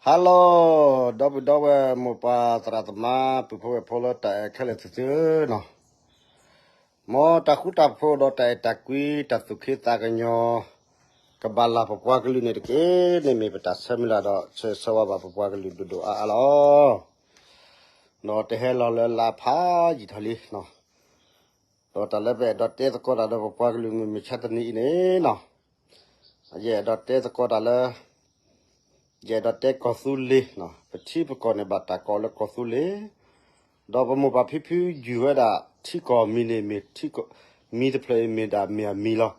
Hello, ဒီပုၢ်ဒီဝဲၢ် မိၢ်ပၢ်သရၣ်သမါ ပုၢ်ဖိဝဲၢ်ဖိလၢတၢ်အဲၣ်ခဲလၢာ်သုသုဧၢနီၤ, မ်တၢ်ဃူတၢ်ဖိးဒီးတၢ်အဲၣ်တၢ်ကွံ တၢ်သူၣ်က့သးကညီၤ ကဘၣ်လၢ်ပပှၤကလုာ်န့ၣ်တက့ၢ်. န့ၣ်မ့ၢ်ပတၢ်ဆၢမုၢ်လၢ်ဒီး ဆၢဂ့ၤဆၢဝါဘၣ်ပပှၤကလုာ်ဒိၣ်ဒိၣ်အါအါလီၤ. ဒီးတဟဲလီၤလၢလါဖးယံာ်ထီၣ်လံနီၤ, ဒီးတၢ်လၢပအဲၣ်ဒိးတဲသကိးတၢ်ဒီးပပှၤကလုာ်မုၢ်မဆါတနံၤအံၤန့ၣ်နီၤ, ယအဲၣ်ဒိးတဲသကိးတၢ်လၢ ယအဲၣ်ဒိးတဲကီၢ်သူလ့ၤနီၤ, ပထံပကီၢ်န့ၣ်ဘၣ်တၢ်ကိးလၢကီၢ်သူလ့ၤ, ဒီးပမိၢ်ပၢ်ဖံဖုယုၢ်ဝဲဒၣ် ထံကီၢ်မံၤန့ၣ်မ့ၢ် မံတဖျၢၣ်အံၤမ့ၢ်ဒၣ်မ့ၢ်အမံၤလီၤ.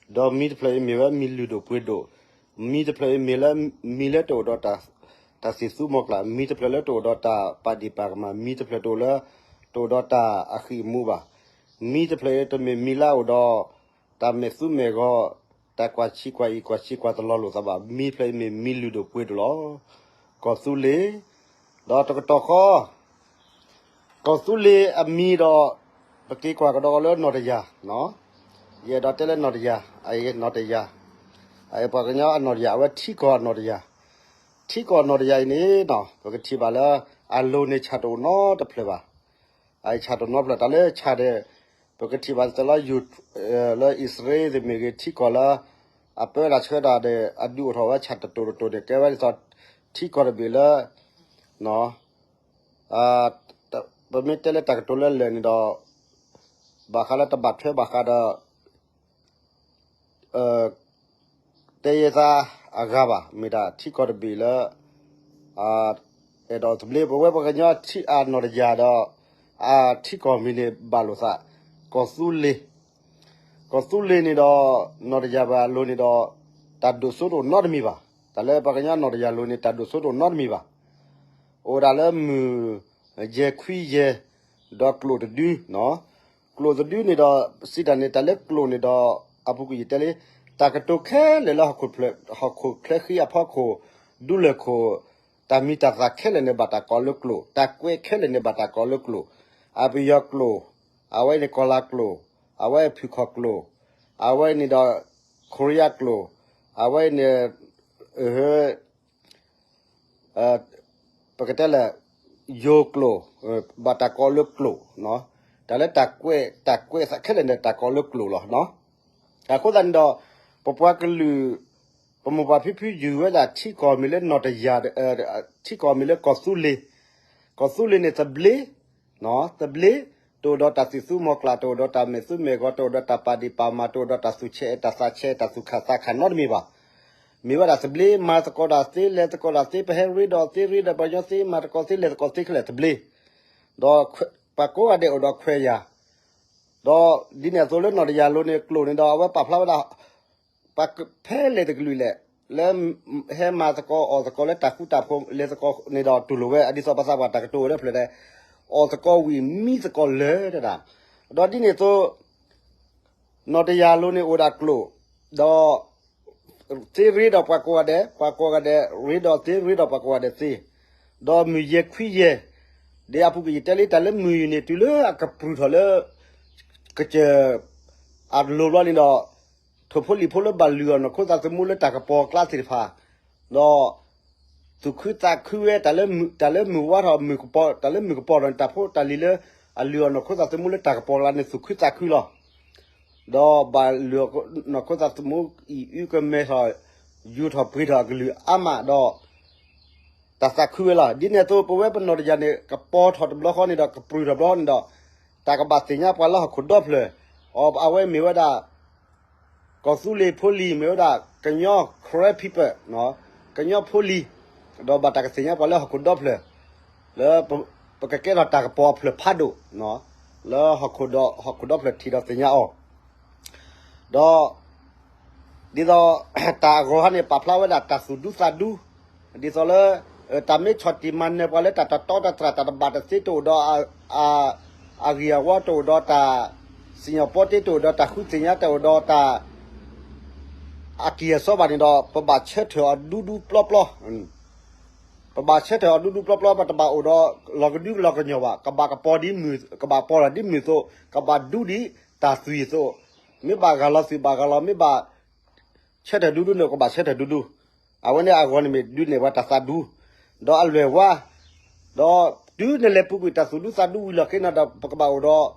ဒီးမံတဖျၢၣ်အံၤမ့ၢ်ဝဲမံၤလုၢ်ဒိၣ်ပှ့ၤဒိၣ်, မံတဖျၢၣ်အံၤမ့ၢ်လၢ မံၤလၢတအိၣ်ဒီးတၢ် တၢ်သံၣ်သူမီၢ်ကျၢ်, မံတဖျၢၣ်လၢတအိၣ်ဒီးတၢ်ပာ်ဒံၣ်ပာ်ကမၣ်, မံတဖျၢၣ်တအိၣ်လၢ တအိၣ်ဒီးတၢ်အဃံအမူဘၣ်. မံတဖျၢၣ်အံၤတမ့ၢ်မံၤလၢအအိၣ်ဒီး တၢ်မဲာ်သူမဲာ်ဂီၤ, တၢ်ကွၢ်ဆံးကွၢ်အံၤ ကွၢ်ဆံးကွၢ်တလီၤလိာ်သးဘၣ်. မံဖျၢၣ်အံၤမ့ၢ်မံၤလုၢ်ဒိၣ်ပှ့ၤဒိၣ်လီၤ. ကီၢ်သူလ့ၤ, ဒီးတကတီၢ်ဃီ ကီၢ်သူလ့ၤအမံၤဒီး ပက့ၤကွၢ်ကဒီးလၢနီၢ်တယၢ်, ယအဲၣ်ဒိးတဲလၢနီၢ်တယၢ်, နီၢ်တယၢ်, ပှၤကညီအနီၢ်တယၢ် အဝဲထံကီၢ်အနီၢ်တယၢ်, ထံကီၢ်အနီၢ်တယၢ်အံၤန့ၣ် ပကထံၣ်ဘၣ်လၢ အလိၤန့ၣ်ဆၣ်တအိၣ်နီတဖျၢၣ်ဘၣ်. အဆၣ်တအိၣ်နီတဖျၢၣ် တၢ်လၢဆၣ်ဒီး ပကထံၣ်ဘၣ်တလီၤ လၢအံၣ်စရ့လးသ့ၣ်မ့ၢ်ဂ့ၤ ထံကီၢ်လၢ အပၢတၢ်ဆှၢတၢ်ဒီး အဒုးအိၣ်ထီၣ်ဝဲဆၣ်တတိၤတတိၤန့ၣ် ကဲဝဲဒ်သိး ထံကီၢ်တဘ့ၣ်လၢ ပမ့ၢ်တဲလၢတၢ်ကတိၤလၢလၢာ်န့ၣ်ဒီး ဘၣ်ဃးလၢတဘၣ်ထွဲဘၣ်ဃးဒီး တဲယဲသးအဂၤဘၣ် မ့ၢ်ဒၣ်ထံကီၢ်တဘ့ၣ်လၢ အဲၣ်ဒိးသဘျ့ ပဝဲပှၤကညီအနီၢ်တယၢ်ဒီး အထံကီၢ်မံၤန့ၣ်ဘၣ်လိာ်သး ကီၢ်သူလ့ၤ, ကီၢ်သူလ့ၤန့ၣ်ဒီး နီၢ်တယၢ်ဘၣ်အလိၤန့ၣ်ဒီး တၢ်ဒိၣ်စိတအိၣ်နီတမံၤဘၣ်. တၢ်လၢပှၤကညီနီၢ်တယၢ်လိၤန့ၣ် တၢ်ဒိၣ်စိတအိၣ်နီတမံၤဘၣ်. အိၣ်ဒၣ်လၢမုၢ်ယဲၢ်ခွံယဲၢ် ဒီးကျိာ်တဒု ကျိာ်တဒုန့ၣ်ဒီး စံးတၢ်န့ၣ် တၢ်လၢကျိာ်န့ၣ်ဒီး အပူၤကွံာ်ယတဲလံ တၢ်ကတိၤခဲလၢာ်လၢ ဟီၣ်ခိၣ်ချၢဃံအဖီခိၣ် ဒူလၢၢ်ခိၣ် တၢ်မံၤတၢ်သၣ်ခဲလၢာ်န့ၣ် ဘၣ်တၢ်ကိးလၢကျိာ်, တၢ်ကွဲးခဲလၢာ်န့ၣ် ဘၣ်တၢ်ကိးလၢကျိာ်, အပယီၤကျိာ်, အဝဲန့ၣ်ကီၤလၤကျိာ်, အဝဲဖုၣ်ခီၣ်ကျိာ်, အဝဲန့ၣ်ဒီး ခိရံယါကျိာ်, အဝဲန့ၣ် ပကတဲလၢ ယိၤကျိာ်, ဘၣ်တၢ်ကိးလၢကျိာ်, တၢ်လၢတၢ်ကွဲး တၢ်ကွဲးသးခဲလၢာ်န့ၣ် တၢ်ကိးလၢကျိာ်လီၤ. အဃိသတးန့ၣ်ဒီး ပပှၤကလုာ် ပမိၢ်ပၢ်ဖံဖုယုၢ်ဝဲဒၣ် ထံကီၢ်မံၤလၢနီၢ်တယၢ်, ထံကီၢ်မံၤလၢကီၢ်သူလ့ၤ, ကီၢ်သူလ့ၤန့ၣ်သဘျ့, သဘျ့, တအိၣ်ဒီးတၢ်သံၣ်သူမီၢ်ကျၢ်, တအိၣ်ဒီးတၢ်မဲာ်သူမဲာ်ဂီၤ, တအိၣ်ဒီးတၢ်ပာ်ဒံၣ်ပာ်မၤ, တအိၣ်ဒီးတၢ်သူၣ်ဆဲးအဲးတၢ်သးဆဲး တၢ်သူၣ်ခၣ်သးခၣ်နီတမံၤဘၣ်. မ့ၢ်ဝဲဒၣ်သဘျ့ မၤသကိးတၢ်သ့ လဲၤသကိးတၢ်သ့ ပဟဲရ့ဒီးသ့ ရ့ဒီးပှၤကညီသ့ မၤသကိးသ့ လဲၤသကိးသ့ခဲလၢာ်သဘျ့, ဒီးပှၤကိးဂၤဒဲးအိၣ်ဒီးခွဲးယာ်, ဒီးဒ်န့ၣ်အသိးလၢနီၢ်တယၢ်လိၤန့ၣ် ကျိာ်န့ၣ်ဒီး အဝဲပာ်ဖျါဝဲဒၣ် ပှၤဖဲလဲၣ်တကလုာ်လဲၣ် လၢဟဲမၤသကိးအီၣ်သကိးလၢတၢ်ဃူတၢ်ဖိးလဲၤသကိးန့ၣ်ဒီး တူၢ်လိာ်ဝဲ ဒ်သိးပသးပှၢ်တၢ်ကတိၤဝဲလၢဖျၢၣ်ဒဲး အီၣ်သကိးဝံၤမံသကိးလၢာ်တဒၣ်, ဒီးဒ်န့ၣ်အသိး နီၢ်တယၢ်လိၤန့ၣ်အိၣ်ဒၣ်ကျိာ်, ဒီး သ့ရ့ဒီးပှၤကိးဂၤဒဲး, ပှၤကိးဂၤဒဲး ရ့ဒီးသ့ရ့ဒီးပှၤကိးဂၤဒဲးသ့, ဒီးမုၢ်ယဲၢ်ခွံယဲၢ်, ဒ်အပူၤကွံာ်ယတဲလံ တၢ်လၢမုၢ်အံၤန့ၣ် တုၤလၢအကပြုၢ်ထီၣ်လၢ ကစၢၢ် အလိၤဘျီန့ၣ်ဒီး ထိၣ်ဖိလံၣ်ဖိလၢဘၣ်လုၢ်အီၣ်နီၢ်ခိသးသမူလၢတၢ်ကပီၤအကျါသ့ၣ်တဖၣ်, ဒီး သူၣ်ခုသးခုဝဲ တၢ်လၢမုၢ်ဝါထီၣ်မုၢ်ကပီၤ တၢ်လၢမုၢ်ကပီၤထီၣ်န့ၣ် တၢ်ဖိတၢ်လံၤလၢအလုၢ်အီၣ်နီၢ်ခိသးသမူလၢတၢ်ကပီၤအကျါန့ၣ် သူၣ်ခုသးခုလီၤ. ဒီးဘၣ်လုၢ်အီၣ်နီၢ်ခိသးသမူ အံၤအုကမဲာ်ထီၣ် ယူၤထီၣ်ပှ့ၤထီၣ်အကလုၢ်အါမးဒီး တၢ်သးခုဝဲလီၤ. ဒ်န့ၣ်အသိး ပဝဲပနီၢ်တယၢ်န့ၣ် ကပီၤထီၣ်တဘျီဃီန့ၣ်ဒီး ကပြုၢ်ထီၣ်ဘျီဃီန့ၣ်ဒီး တၢ်ကဘၣ်သ့ၣ်ညါပှၤလၢဟီၣ်ခိၣ်ဒီဖျၢၣ်, အဝဲမ့ၢ်ဝဲဒၣ် ကီၢ်သူလ့ၤဖိလံၤ မ့ၢ်ဝဲဒၣ် ကညီ Karen people ကညီဖိလံၤ, ဒီးဘၣ်တၢ်ကသ့ၣ်ညါပှၤလၢဟီၣ်ခိၣ်ဒီဖျၢၣ် လၢ ပကကဲထီၣ်တၢ်ကပီၤအဖျၢၣ်ဖးဒိၣ်, လၢဟီၣ်ခိၣ်ဒီဖျၢၣ်ထံၣ်ဒီးသ့ၣ်ညါအီၤ, ဒီး ဒ်သိး တၢ်အဂီၤဟါန့ၣ် ပာ်ဖျါဝဲဒၣ်တၢ်သူၣ်ဒူသးဒူ, ဒ်သိးလၢ တၢ်မ့ၢ်ဆီၣ်တံၢ်မၤနၢၤပှၤလၢတၢ်တတီတတြၢ် တၢ်တဘၣ်တသ့ တအိၣ်ဒီး အဂံၢ်အဝီ တအိၣ်ဒီးတၢ်စံၣ်ညီၣ်ပီတ့ တအိၣ်ဒီးတၢ်ဃုသ့ၣ်ညါ တအိၣ်ဒီးတၢ် အကံၢ်အစီဘၣ်န့ၣ်ဒီး ပဘၣ်ဆၢထၢၣ်အီၤဒူဒူပျီပျီ, ပဘၣ်ဆၢထၢၣ်အီၤဒူဒူပျီပျီ ပတဘၣ်အိၣ်ဒီးလီၤကဒုလီၤကညီၤဘၣ်, ကဘၣ်ကပီၤဒ်မုၢ် ကဘၣ်ပီၤလီၤဒ်မုၢ်အသိး, ကဘၣ်ဒူဒ်တၢ်သွံၣ်အသိး, မ့ၢ်ဘၣ်ဂၢ်လီၤသွံၣ်ဘၣ်ဂၢ်လီၤ မ့ၢ်ဘၣ် ဆၢထၢၣ်ဒူဒူန့ၣ် ကဘၣ်ဆၢထၢၣ်ဒူဒူ, အဝဲန့ၣ်အဂီၢ်န့ၣ်မ့ၢ်ဒုးနဲၣ်ပှၤတၢ်သးဒူ, ဒီးအလွဲၢ်ဝါ, ဒီးတုၤနလဲၤပူၤကွံာ်တၢ်သူၣ်ဒူသးဒူဝံၤလီၢ်ခံန့ၣ်ဒီး ပကဘၣ်အိၣ်ဒီး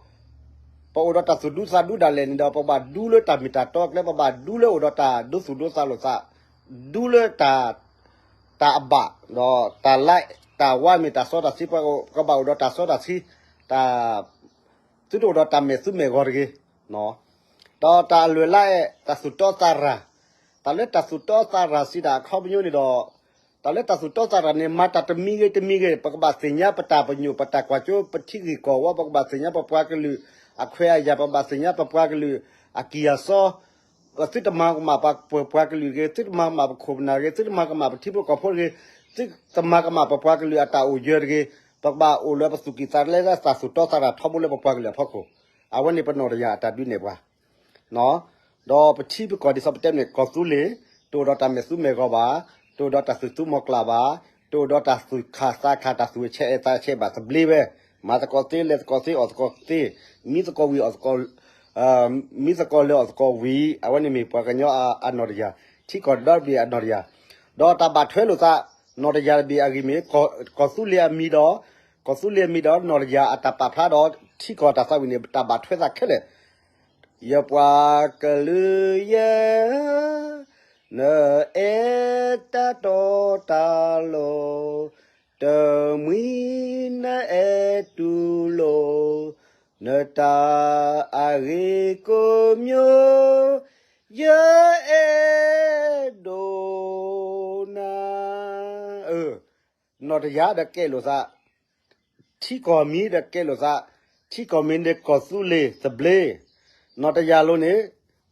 ပအိၣ်ဒီးတၢ်သူၣ်ဒူသးဒူဒၣ်လဲာ်န့ၣ်ဒီး ပကဘၣ်ဒူလၢတၢ်မ့ၢ်တၢ်တီကျဲ, ပဘၣ်ဒူလၢအိၣ်ဒီးတၢ်ဒိသူၣ်ဒိသးလိာ်သး, ဒူလၢ တၢ်အဘၣ်, ဒီးတၢ်လၢတၢ်ဝါမ့ၢ်တၢ်စီတၢ်ဆှံ, ပကဘၣ်အိၣ်ဒီးတၢ်စီတၢ်ဆှံ, တၢ် သုတအိၣ်ဒီးတၢ်မဲာ်သူမဲာ်ဂီၤတဂ့ၤ. ဒီးတၢ်အလွဲၢ်လၢ တၢ်သူၣ်တီသးရၤ, တၢ်လၢတၢ်သူၣ်တီသးရၤစံးဒၣ်အခီပညီန့ၣ်ဒီး, တၢ်လၢတၢ်သူၣ်တီသးရၤန့ၣ် မၤတၢ်တမံၤဂ့ၤတမံၤဂ့ၤ ပကဘၣ်သ့ၣ်ညါပတၢ်ပညိၣ် ပတၢ်ကွၢ်စိ ပထံဂ့ၢ်ကီၢ်ဝီ, ပကဘၣ်သ့ၣ်ညါပပှၤကလုာ်အခွဲးအယာ်, ပဘၣ်သ့ၣ်ညါပပှၤကလုာ်အကံၢ်အစီ, သုတမၤကမၣ်ပပှၤကလုာ်တဂ့ၤ, သုတမၤကမၣ်ပခိၣ်ပနၢ်တဂ့ၤ, သုတမၤကမၣ်ပထံဖိကီၢ်ဖိတဂ့ၤ, သုတမၤကမၣ်ပပှၤကလုာ်အတၢ်အိၣ်ယၢၤတဂ့ၤ, ပကဘၣ်အိၣ်လၢပသူၣ်ကံၢ်သးလဲလၢတၢ်သူၣ်တီသးရၤထီဘိလၢပပှၤကလုာ်အဖီခိၣ်, အဝဲန့ၣ်ပနီၢ်တယၢ်အတၢ်ဒုးနဲၣ်ပှၤ ဒီးပထံပကီၢ်ဒ်သိးပတဲန့ၣ် ကီၢ်သူလ့ၤ, တအိၣ်ဒီးတၢ်မဲာ်သူမဲာ်ဂီၤဘၣ်, တအိၣ်ဒီးတၢ်သူၣ်သူမီၤကျၢ်ဘၣ်, တအိၣ်ဒီးတၢ်သူၣ်ခးသးခး တၢ်သူၣ်အဆဲးအဲးသးဆဲးဘၣ်သဘျ့ဝဲ, မၤသကိးသ့ လဲၤသကိးသ့ အီၣ်သကိးသ့, မံသကိးဝံၤအီၣ်သကိး, မံသကိးလဲၤအီၣ်သကိးဝံၤ, အဝဲန့ၣ်မ့ၢ်ပှၤကညီအနီၢ်တယၢ်, ထံကီၢ်ဒီတဘ့ၣ်အနီၢ်တယၢ်, ဒီးတၢ်ဘၣ်ထွဲလိာ်သး, နီၢ်တယၢ်တဘ့ၣ်အဂ့ၢ်မ့ၢ် ကီၢ်သူလ့ၤအမံၤဒီး, ကီၢ်သူလ့ၤအမံၤဒီးနီၢ်တယၢ်အတၢ်ပာ်ဖျါဒီး ထံကီၢ်တၢ်သးဝံၣ်န့ၣ် တၢ်ဘၣ်ထွဲသးခဲလၢာ် ယပှၤကလုာ်ယဲ, နအဲၣ်တၢ်တီတၢ်လိၤ, တမှံၤနအဲၣ်တူၢ်လိာ်, နတၢ်အဂ့ၤကိးမံၤ, ယအဲၣ်ဒိးနၤ, နီၢ်တယၢ်ဒီးကဲလိာ်သး, ထံကီၢ်မံၤဒီးကဲလိာ်သး, ထံကီၢ်မံၤန့ၣ်ကီၢ်သူလ့ၤသဘျ့, နီၢ်တယၢ်လိၤန့ၣ်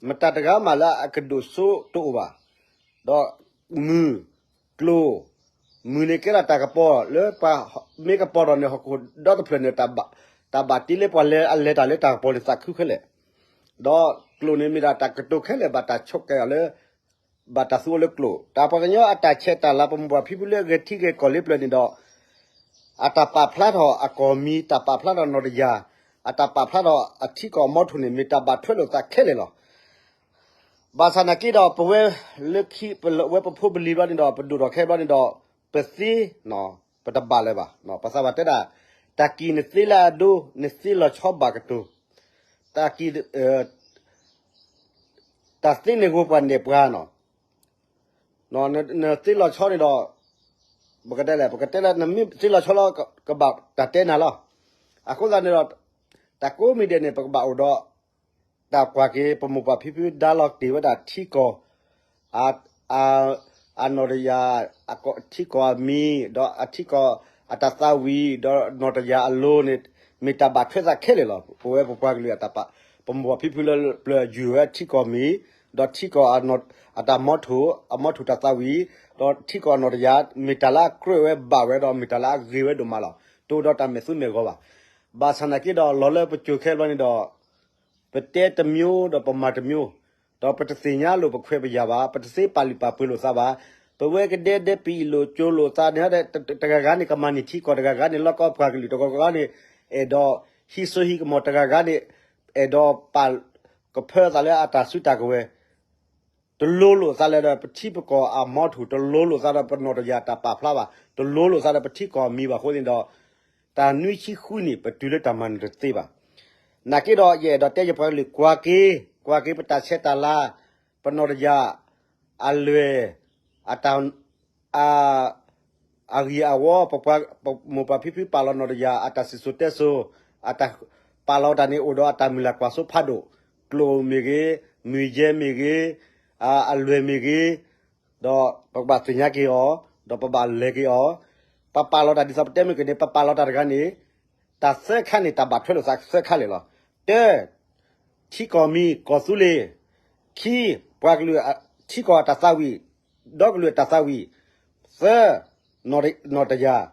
မတၤတဂၤမးလၢအကဒိၣ်စိတအိၣ်ဘၣ်, ဒီးမုၢ်, ကျိၤ, မုၢ်န့ၣ်ကဲထီၣ်တၢ်ကပီၤလၢပှၤမ့ၢ်ကပီၤထီၣ်န့ၣ် ဟီၣ်ခိၣ်ဒီတဖျၢၣ်န့ၣ် တၢ်ဘၣ်တ့လၢပှၤလဲၤအလဲၤတၢ်လၢတၢ်ကပီၤန့ၣ်သးခုခဲလၢာ်, ဒီးကျိၤန့ၣ်မ့ၢ်ဒၣ်တၢ်ကတိၤခဲလၢာ် ဘၣ်တၢ်ဆိးကဲအီၤလၢ ဘၣ်တၢ်သူအီၤလၢကျိၤ, တၢ်ပှၤကညီအတၢ်ဆဲးတၢ်လၤ ပမိၢ်ပၢ်ဖံဖုလၢဂဲၤထံဂဲၤကီၢ်လၢပျၢၤန့ၣ်ဒီး, အတၢ်ပာ်ဖျါထီၣ်အကီၢ်မံၤ တၢ်ပာ်ဖျါထီၣ်နီၢ်တယၢ်, အတၢ်ပာ်ဖျါထီၣ်အထံကီၢ်အမီထိၣ်န့ၣ် မ့ၢ်တၢ်ဘၣ်ထွဲလိာ်သးခဲလၢာ်လီၤ. ဘၣ်ဆၣ်နာ်က့ဒီး ပဝဲလၢခံ ပဝဲပဖိပလံၤဘျီန့ၣ်ဒီး ပဒိၣ်ထီၣ်ခဲဘျီန့ၣ်ဒီး ပသ့ ပတဘၣ်လၢၤဘၣ်, ပသးပှၢ်တဲဒၣ်, တၢ်ကံၢ်နသ့လၢအဒိ နသ့လီၤဆီဘၣ်ကတိၤ, တၢ်ကံၢ် တၢ်သ့န့ၣ်ဂ့ၤပှၤနဲၣ်ပှၤနီၤ, နသ့လီၤဆီန့ၣ်ဒီး, ပကတဲလဲၣ် ပကတဲလၢနမ့ၢ်သ့လီၤဆီလီၤ ကဘၣ်တၢ်တဲနၤလီၤ. အဃိသတးန့ၣ်ဒီး, တၢ်ကိးမံၤဒဲးန့ၣ် ပကဘၣ်အိၣ်ဒီး တၢ်ကွၢ်က့ၤ ပမိၢ်ပၢ်ဖံဖုဒါလီၤတ့ၢ်ဝဲဒၣ်ထံကီၢ် အနီၢ်တယၢ် ထံကီၢ်အမံၤ ဒီးအထံကီၢ်အတၢ်သးဝံၣ် ဒီးနီၢ်တယၢ်အလိၤန့ၣ် မ့ၢ်တၢ်ဘၣ်ထွဲသးခဲလၢာ်လီၤ. ပဝဲပပှၤကလုာ်အတၢ်ပာ်, ပမိၢ်ပၢ်ဖံဖုလၢပျၢၤယုၢ်ဝဲထံကီၢ်မံၤ, ဒီးထံကီၢ်အတၢ်မီထိၣ်, အမီထိၣ်တၢ်သးဝံၣ်, ဒီးထံကီၢ်အနီၢ်တယၢ် မ့ၢ်တၢ်လၢအကြၢးဝဲဘၣ်ဝဲဒီး မ့ၢ်တၢ်လၢအဂ့ၤဝဲဒိၣ်မးလီၤ. တအိၣ်ဒီးတၢ်မဲာ်သူမဲာ်ဂီၤဘၣ်. ဘၣ်ဆၣ်နာ်က့ဒီး လီၤလၢပစိၤခဲဘျီန့ၣ်ဒီး ပတဲတမျိုးဒီးပမၤတမျိုး, ဒီးပတသ့ၣ်ညါလိာ်ပခွဲးပယာ်ဘၣ်, ပတသ့ပာ်လုၢ်ပာ်ပှ့ၤလိာ်သးဘၣ်. ပဝဲကဒဲဒဲပံာ်လိာ်ကၠိလိာ်သးန့ၣ် တဂၤဂၤန့ၣ် ကမၤန့ၢ်ထံကီၢ်, တဂၤဂၤန့ၣ် လီၢ်ကီၢ်ပှၤကလုာ်, တဂၤဂၤန့ၣ် အဲၣ်ဒိးဟံးစိဟံးကမီၤ, တဂၤဂၤန့ၣ် အဲၣ်ဒိးပာ်ကဖၢသးလၢအတၢ်စုတၢ်ကဝဲၤ တလိၤလိာ်သးလၢဒီးပထံပကီၢ်အမီထိၣ်, တလိၤလိာ်သးဒီးပနီၢ်တယၢ်တၢ်ပာ်ဖျါဘၣ်, တလိၤလိာ်သးဒီးပထံကီၢ်အမံၤဘၣ်အဃိန့ၣ်ဒီး, တၢ်နွံဆံဃုနံၣ် ပတုၤလၢတၢ်မၤနၢၤတသ့ဘၣ်. နာ်က့ဒီး ယအဲၣ်ဒိးတဲယပှၤကလုာ် ကွၢ်က့ၤ, ကွၢ်က့ၤပတၢ်ဆဲးတၢ်လၤ, ပနီၢ်တယၢ်, အလွဲၢ်, အတၢ် အဂ့ၢ်အဝီ, ပမိၢ်ပၢ်ဖံဖုပာ်လီၤနီၢ်တယၢ် အတၢ်စံၣ်စိၤတဲစိၤ, အတၢ်ပာ်လီၤတၢ်န့ၣ် အိၣ်ဒီးအတၢ်မုၢ်လၢ်ကွၢ်စိဖးဒိၣ်, ကျိာ်မ့ၢ်ဂ့ၤ, မုၢ်ယဲမ့ၢ်ဂ့ၤ, အလွဲၢ်မ့ၢ်ဂ့ၤ, ဒီးပကဘၣ်သ့ၣ်ညါက့ၤအီၤ, ဒီးပဘၣ်လဲၤက့ၤအီၤ, ပပာ်လီၤတၢ်ဒ်သိးပတဲမ့ၢ်က့ၤန့ၣ် ပပာ်လီၤတၢ်တဂၤန့ၣ်, တၢ်သၢခါန့ၣ် တၢ်ဘၣ်ထွဲလိာ်သးသၢခါလၢာ်လီၤ. တၢ ထံကီၢ်မံၤ ကီၢ်သူလ့ၤ, ခံ ပှၤကလုာ် ထံကီၢ်အတၢ်သးဝံၣ်, ဒီကလုာ်အတၢ်သးဝံၣ်, သၢ နီၢ်တယၢ်,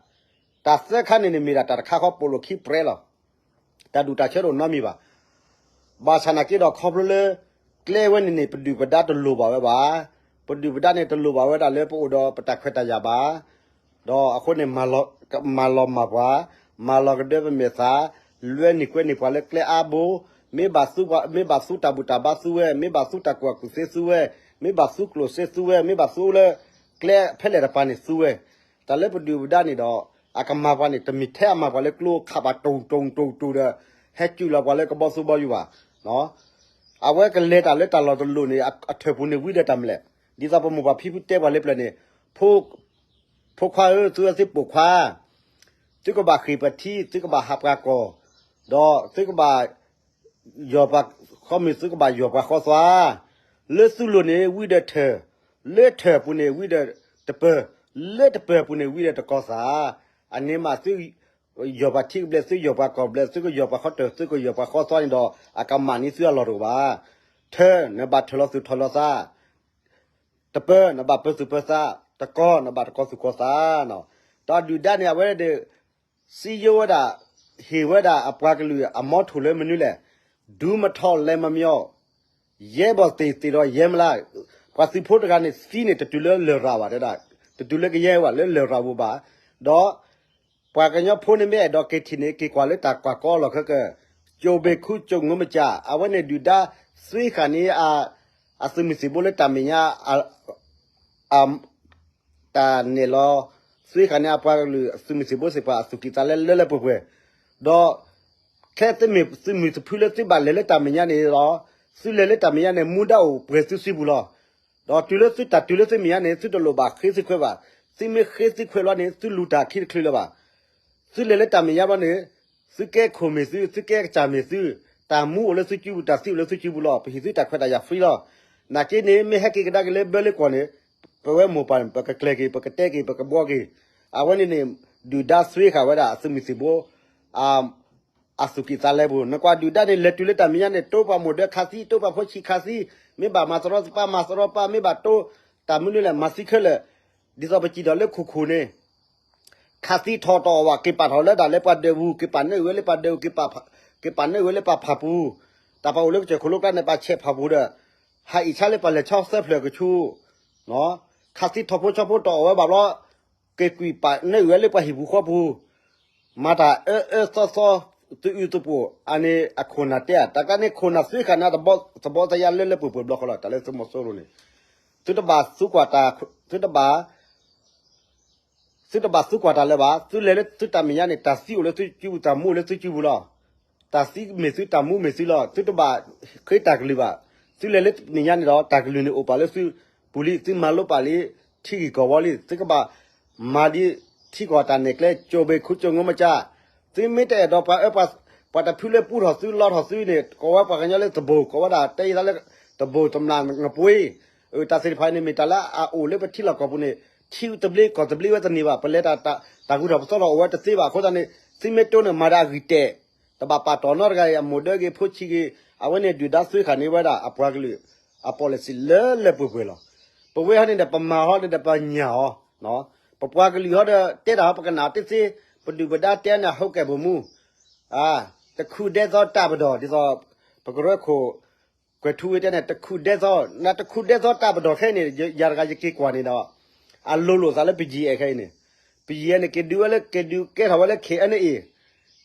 တၢ်သၢခါန့ၣ်န့ၣ်မ့ၢ်ဒၣ်တၢ်တခါဃီပိာ်လိာ်ခံပြဲလီၤ. တၢ်ဒူၣ်တၢ်ဆၢတအိၣ်နီတမံၤဘၣ်. ဘၣ်ဆၣ်နာ်က့ဒီးခီဖျိလၢ ကျဲဝဲန့ၣ်န့ၣ် ပဒုၣ်ပဒါတလိၣ်ဘၣ်ဝဲဘၣ်. ပဒုၣ်ပဒါန့ၣ်တလိၣ်ဘၣ်ဝဲဒၣ်လၢပအိၣ်ဒီးပတၢ်ခွဲးတၢ်ယာ်ဘၣ်. ဒီးအဃိန့ၣ် မၤလီၤမၢ်ပှၤ, မၤလီၤကဒၢပမဲာ်သး, လွဲန့ၢ်ကွဲန့ၢ်ပှၤလၢကျဲအါဘိ, မ့ၢ်ဘၣ်သူ, မ့ၢ်ဘၣ်သူတၢ်ဘူၣ်တၢ်ဘါသူဝဲ, မ့ၢ်ဘၣ်သူတၢ်ကူၣ်ဘၣ်ကူၣ်သ့သူဝဲ, မ့ၢ်ဘၣ်သူကျိၣ်စ့သူဝဲ, မ့ၢ်ဘၣ်သူလၢ ကျဲဖဲလဲၣ်တပၤန့ၣ်သူဝဲ, တၢ်လၢပဒုၣ်ပဒါန့ၣ်ဒီး အကမၤပှၤန့ၣ် တမ့ၢ်ထဲအမၤပှၤလၢကျိခးပၤတိၢ်တိၢ်တိၢ်တိၢ်ဒီး ဟဲစုၣ်လီၤပှၤလၢကဘီသူဘီယူၤဘၣ်. အဝဲကလဲၤတၢ်လၢတၢ်လီၢ်တလီၢ်န့ၣ် အထၢၣ်ပူၤန့ၣ်ဝံဒီးတၢ်မလဲၣ်, ဒ်သိးပမိၢ်ပၢ်ဖံဖုတဲပှၤလၢပျၢၤန့ၣ်, ဖိခွါဧၢ, သုဝဲသ့ၣ်ပိာ်ခွါ, သုကဘၣ်ဃ့ၢ်ပထံ, သုကဘၣ်ဟးပှၤကီၢ်, ဒီးသုကဘၣ် ယီၢ်ပှၤဃီမုၢ်, သုကဘၣ်ယီၢ်ပှၤဃီသွါ, လၢသုလိၤန့ၣ်ဝံဒီးထၢၣ်, လၢထၢၣ်အပူၤန့ၣ်ဝံဒီးတပၢၤ, လၢတပၢၤအပူၤန့ၣ်ဝံဒီးတကီၢ်သး, အန့ၣ်မးသု ယီၢ်ပှၤထံကဘျဲး, သုယီၢ်ပှၤကီၢ်ဘျဲး, သုကယီၢ်ပှၤဃီထၢၣ်, သုကယီၢ်ပှၤဃီသွါန့ၣ်ဒီး အကမၣ်န့ၢ်သုအလီၢ်တအိၣ်ဘၣ်. ထၢၣ် နဘၣ်ထၢၣ်လီၤသူၣ်ထီၣ်လီၤသး, တပၢၤ နဘၣ်ပၢၤသူၣ်ပၢၤသး, တကီၢ် နဘၣ်တကီၢ်သူၣ်ကီၢ်သးနီၤ. ဒီးဒုၣ်ဒါန့ၣ် အဝဲဒီး စံယိဝဲဒၣ်, ဟ့ၣ်ဝဲဒၣ်အပှၤကလုာ်အမီထိၣ်လၢမနုၤလဲၣ်, ဒူမထီၣ်လဲၤမမျီ, ယဲဘီၣ်သ့ၣ်သ့ၣ်ဒီးယဲမလါ, ပှၤသုးဖိတဂၤန့ၣ်သံန့ၣ် တတုၤလၢလရာ်ဘၣ်တဲဒၣ်, တတုၤလၢကယဲၢ်ဘၣ်လၢလရာ်ပူၤဘၣ်, ဒီး ပှၤကညီဖိန့ၣ်မ့ၢ်အဲၣ်ဒိးက့ၤထံၣ်န့ၣ် က့ၤကွၢ်လၢတၢ်ကွၢ်ကီလီၢ်ခဲကၢ, ကၠိဘ့ၣ်ခူကၠိငိမကၠၣ် အဝဲန့ၣ်ဒုၣ်ဒါသွံၣ်ဃာ်န့ၢ် အသုးမုၢ်သံၣ်ဘိလၢတၢ်မဲာ်ညါ တၢ်နဲၣ်လီၤ, သွံၣ်ဃာ်န့ၢ်အပှၤကလုာ်သုးမုၢ်သံၣ်ဘိသ့ၣ်တဖၣ်အသူၣ်ကံၢ်သးလဲလၢလၢပှဲၤပှဲၤ, ဒီး ခဲသုးမုၢ်သုးမုၢ်တဖုလၢသုဘၣ်လဲၤလၢတၢ်မဲာ်ညါန့ၣ်လီၤ, သုလဲၤလၢတၢ်မဲာ်ညါန့ၣ် မူဒါအိၣ်ပှဲၤသုစုပူၤလီၤ. ဒီးတုၤလၢသုတၢ်တုၤလၢသုမဲာ်ညါန့ၣ် သုတလိၣ်ဘၣ်ဃ့သုခွဲးဘၣ်, သုမ့ၢ်ဃ့သုခွဲးလီၤန့ၣ် သုလူၤတၢ်ခံတချုးလၢၤဘၣ်. သုလဲၤလၢတၢ်မဲာ်ညါဘျီန့ၣ် သုကဲခိၣ်မ့ၢ်သု, သုကဲကစၢ်မ့ၢ်သု, တၢ်မူအိၣ်လၢသုစုပူၤ, တၢ်သံအိၣ်လၢသုစုပူၤလီၤ. ပဟ့ၣ်သုတၢ်ခွဲးတၢ်ယာ် free လီၤ. နာ်က့န့ၣ် မ့ၢ်ဟဲက့ၤကဒါက့ၤလၢဘၢလၢကွီၢ်န့ၣ် ပဝဲမိၢ်ပၢ်န့ၣ် ပကကျဲၤက့ၤ, ပကတဲက့ၤ, ပကဘှီက့ၤ. အဝဲန့ၣ်န့ၣ် ဒုၣ်ဒါသွံၣ်ဃာ်ဝဲဒၣ်အသုးမုၢ်သံၣ်ဘိ အသူၣ်ကံၢ်သးလဲပူၤ, နကွၢ်ဒုၣ်ဒါန့ၣ် လဲၤတုၤလၢတၢ်မဲာ်ညါန့ၣ် တိပှၤမိၢ်ဒၢခးသံ, တိပှၤဖိဆံးခးသံ, မ့ၢ်ဘၣ်မၤသရီပၢ်မၤသရီပၢ်, မ့ၢ်ဘၣ်တိ တၢ်မနုၤလဲၣ် မၤသံခဲလၢာ်, ဒ်သိးပစံၣ်ထီၣ်လၢခိၣ်ခိၣ်န့ၣ် ခးသံထီၣ်တအိၣ်ဘၣ်, က့ၤပာ်ထီၣ်လၢဒၣ်လၢပှၤဒၢးပူၤ, က့ၤပာ်နၢအုၣ်ဝဲလၢပှၤဒၢးပူၤ, က့ၤပာ်နၢအုၣ်ဝဲလၢပှၤဖးပူၤ, တၢ်ပာ်အိၣ်လၢကစၢၢ်ခိၣ်လိကျါန့ၣ် ပာ်ဆဲးဖးပူၤဒီး ဟးအံၣ်ဆါလၢပှၤလဲၤဆီသၢဖျၢၣ်ကဆူ ခးသံထီၣ်ဖိဆီဖိတအိၣ်ဝဲဘၣ်ဘျီ, က့ၤကွံာ်ပာ်နၢအုၣ်ဝဲလၢပှၤဟံၣ်ပူၤဃီပူၤ, မၤတၢ်အၢအၢသီသီ, သအုးသပှိၢ်, အန့ၣ်အခိၣ်နၢ်တဲဧါ, တၢ်ကါန့ၣ်ခိၣ်နၢ်သွံၣ်ဃာ်န့ၣ် သဘီသယါလၢလၢပှဲၤပှဲၤဘျီဃီလီၤ, တၢ်လၢသုးမီၤစိရိၤန့ၣ်, သုတဘၣ်သူကွၢ်တၢ်, သုတဘၣ် သုတဘၣ်သူကွၢ်တၢ်လၢၤဘၣ်, သုလဲၤလၢသုတၢ်မဲာ်ညါန့ၣ် တၢ်သံအိၣ်လၢသုစုပူၤ, တၢ်မူအိၣ်လၢသုစုပူၤလီၤ. တၢ်သံမ့ၢ်သု, တၢ်မူမ့ၢ်သုလီၤ. သုတဘၣ်ဃ့တၢ်ကလုၢ်ဘၣ်. သုလဲၤလၢမဲာ်ညါန့ၣ်ဒီး တၢ်ကလုၢ်န့ၣ်အိၣ်ပာ်လၢသုပူၤလံ, သုမၤလိပာ်လံ, ထံဂ့ၢ်ကီၢ်ဝီလံ, သုကဘၣ်မၤဒ်ထံကီၢ်တၢ်နဲၣ်ကျဲ, ကၠိဘ့ၣ်ခူကၠိငိမကၠၣ်, သုမ့ၢ်တအဲၣ်ဒိးပှၤအၢ, ပှၤတဖုလၢပူထီၣ်သုလီထီၣ်သုန့ၣ် ကိးဝဲပှၤကညီလၢသဘိၣ်, ကိးဝဲဒၣ်တဲယသးလၢ သဘိၣ်တမျၢ်နပှ့ၤ, တၢ်သ့ၣ်တဖၣ်န့ၣ် မ့ၢ်တၢ်လၢအအိၣ်လၢပထံလီၢ်ကီၢ်ပူၤန့ၣ် ထံသဘျ့ကီၢ်သဘျ့ဝဲတန့ၢ်ဘၣ်, ပလဲၤတၢ်ဂုၤထီၣ်ပသီထီၣ်အိၣ်ဝဲတသ့ဘၣ်. အဃိသတးန့ၣ် သုမ့ၢ်တိၢ်န့ၣ် မၤဒီးအဂံၢ်တဲာ်, တဘၣ်ပာ်တီၢ်နီတဂၤအံၤ အမိၢ်ဒၢဂ့ၤ ဖိဆံးဂ့ၤ, အဝဲန့ၣ်ဒုၣ်ဒါသွံၣ်ဃာ်န့ၢ်ဝဲဒၣ်အပှၤကလုာ်အ policy လၢလၢပှဲၤပှဲၤလီၤ. ပဝဲဟီန့ၣ်ဒီး ပမၤဟီန့ၣ်ဒီး ပညၣ်အီၤ, ပပှၤကလုာ်ဟီဒီး တဲတၢ်ဟီ ပကနၣ်တသ့, ပဒုၣ်ပဒါတဲန့ၣ် အဟူးကဲၣ်ပိာ်မူ, တခုၣ်ဒဲသီတၢ်ပဒီၣ်, ဒ်သိး ပကရၢခိၣ် ကွဲၤထူဝ့တဲန့ၣ် တခုၣ်ဒဲသီ, နတခုၣ်ဒဲသီတၢ်ပဒီၣ်ခဲအံၤန့ၣ် ယၤတဂၤယက့ၤကွၢ်န့ၣ်ဒီး အလိၤလိာ်သးလၢပယံၤအဲၣ်ခဲအံၤန့ၣ်, ပယံၤအဲၣ်န့ၣ် က့ၤဒုးဝဲလၢ က့ၤဒုးကဲထီၣ်ဝဲလၢ KNA,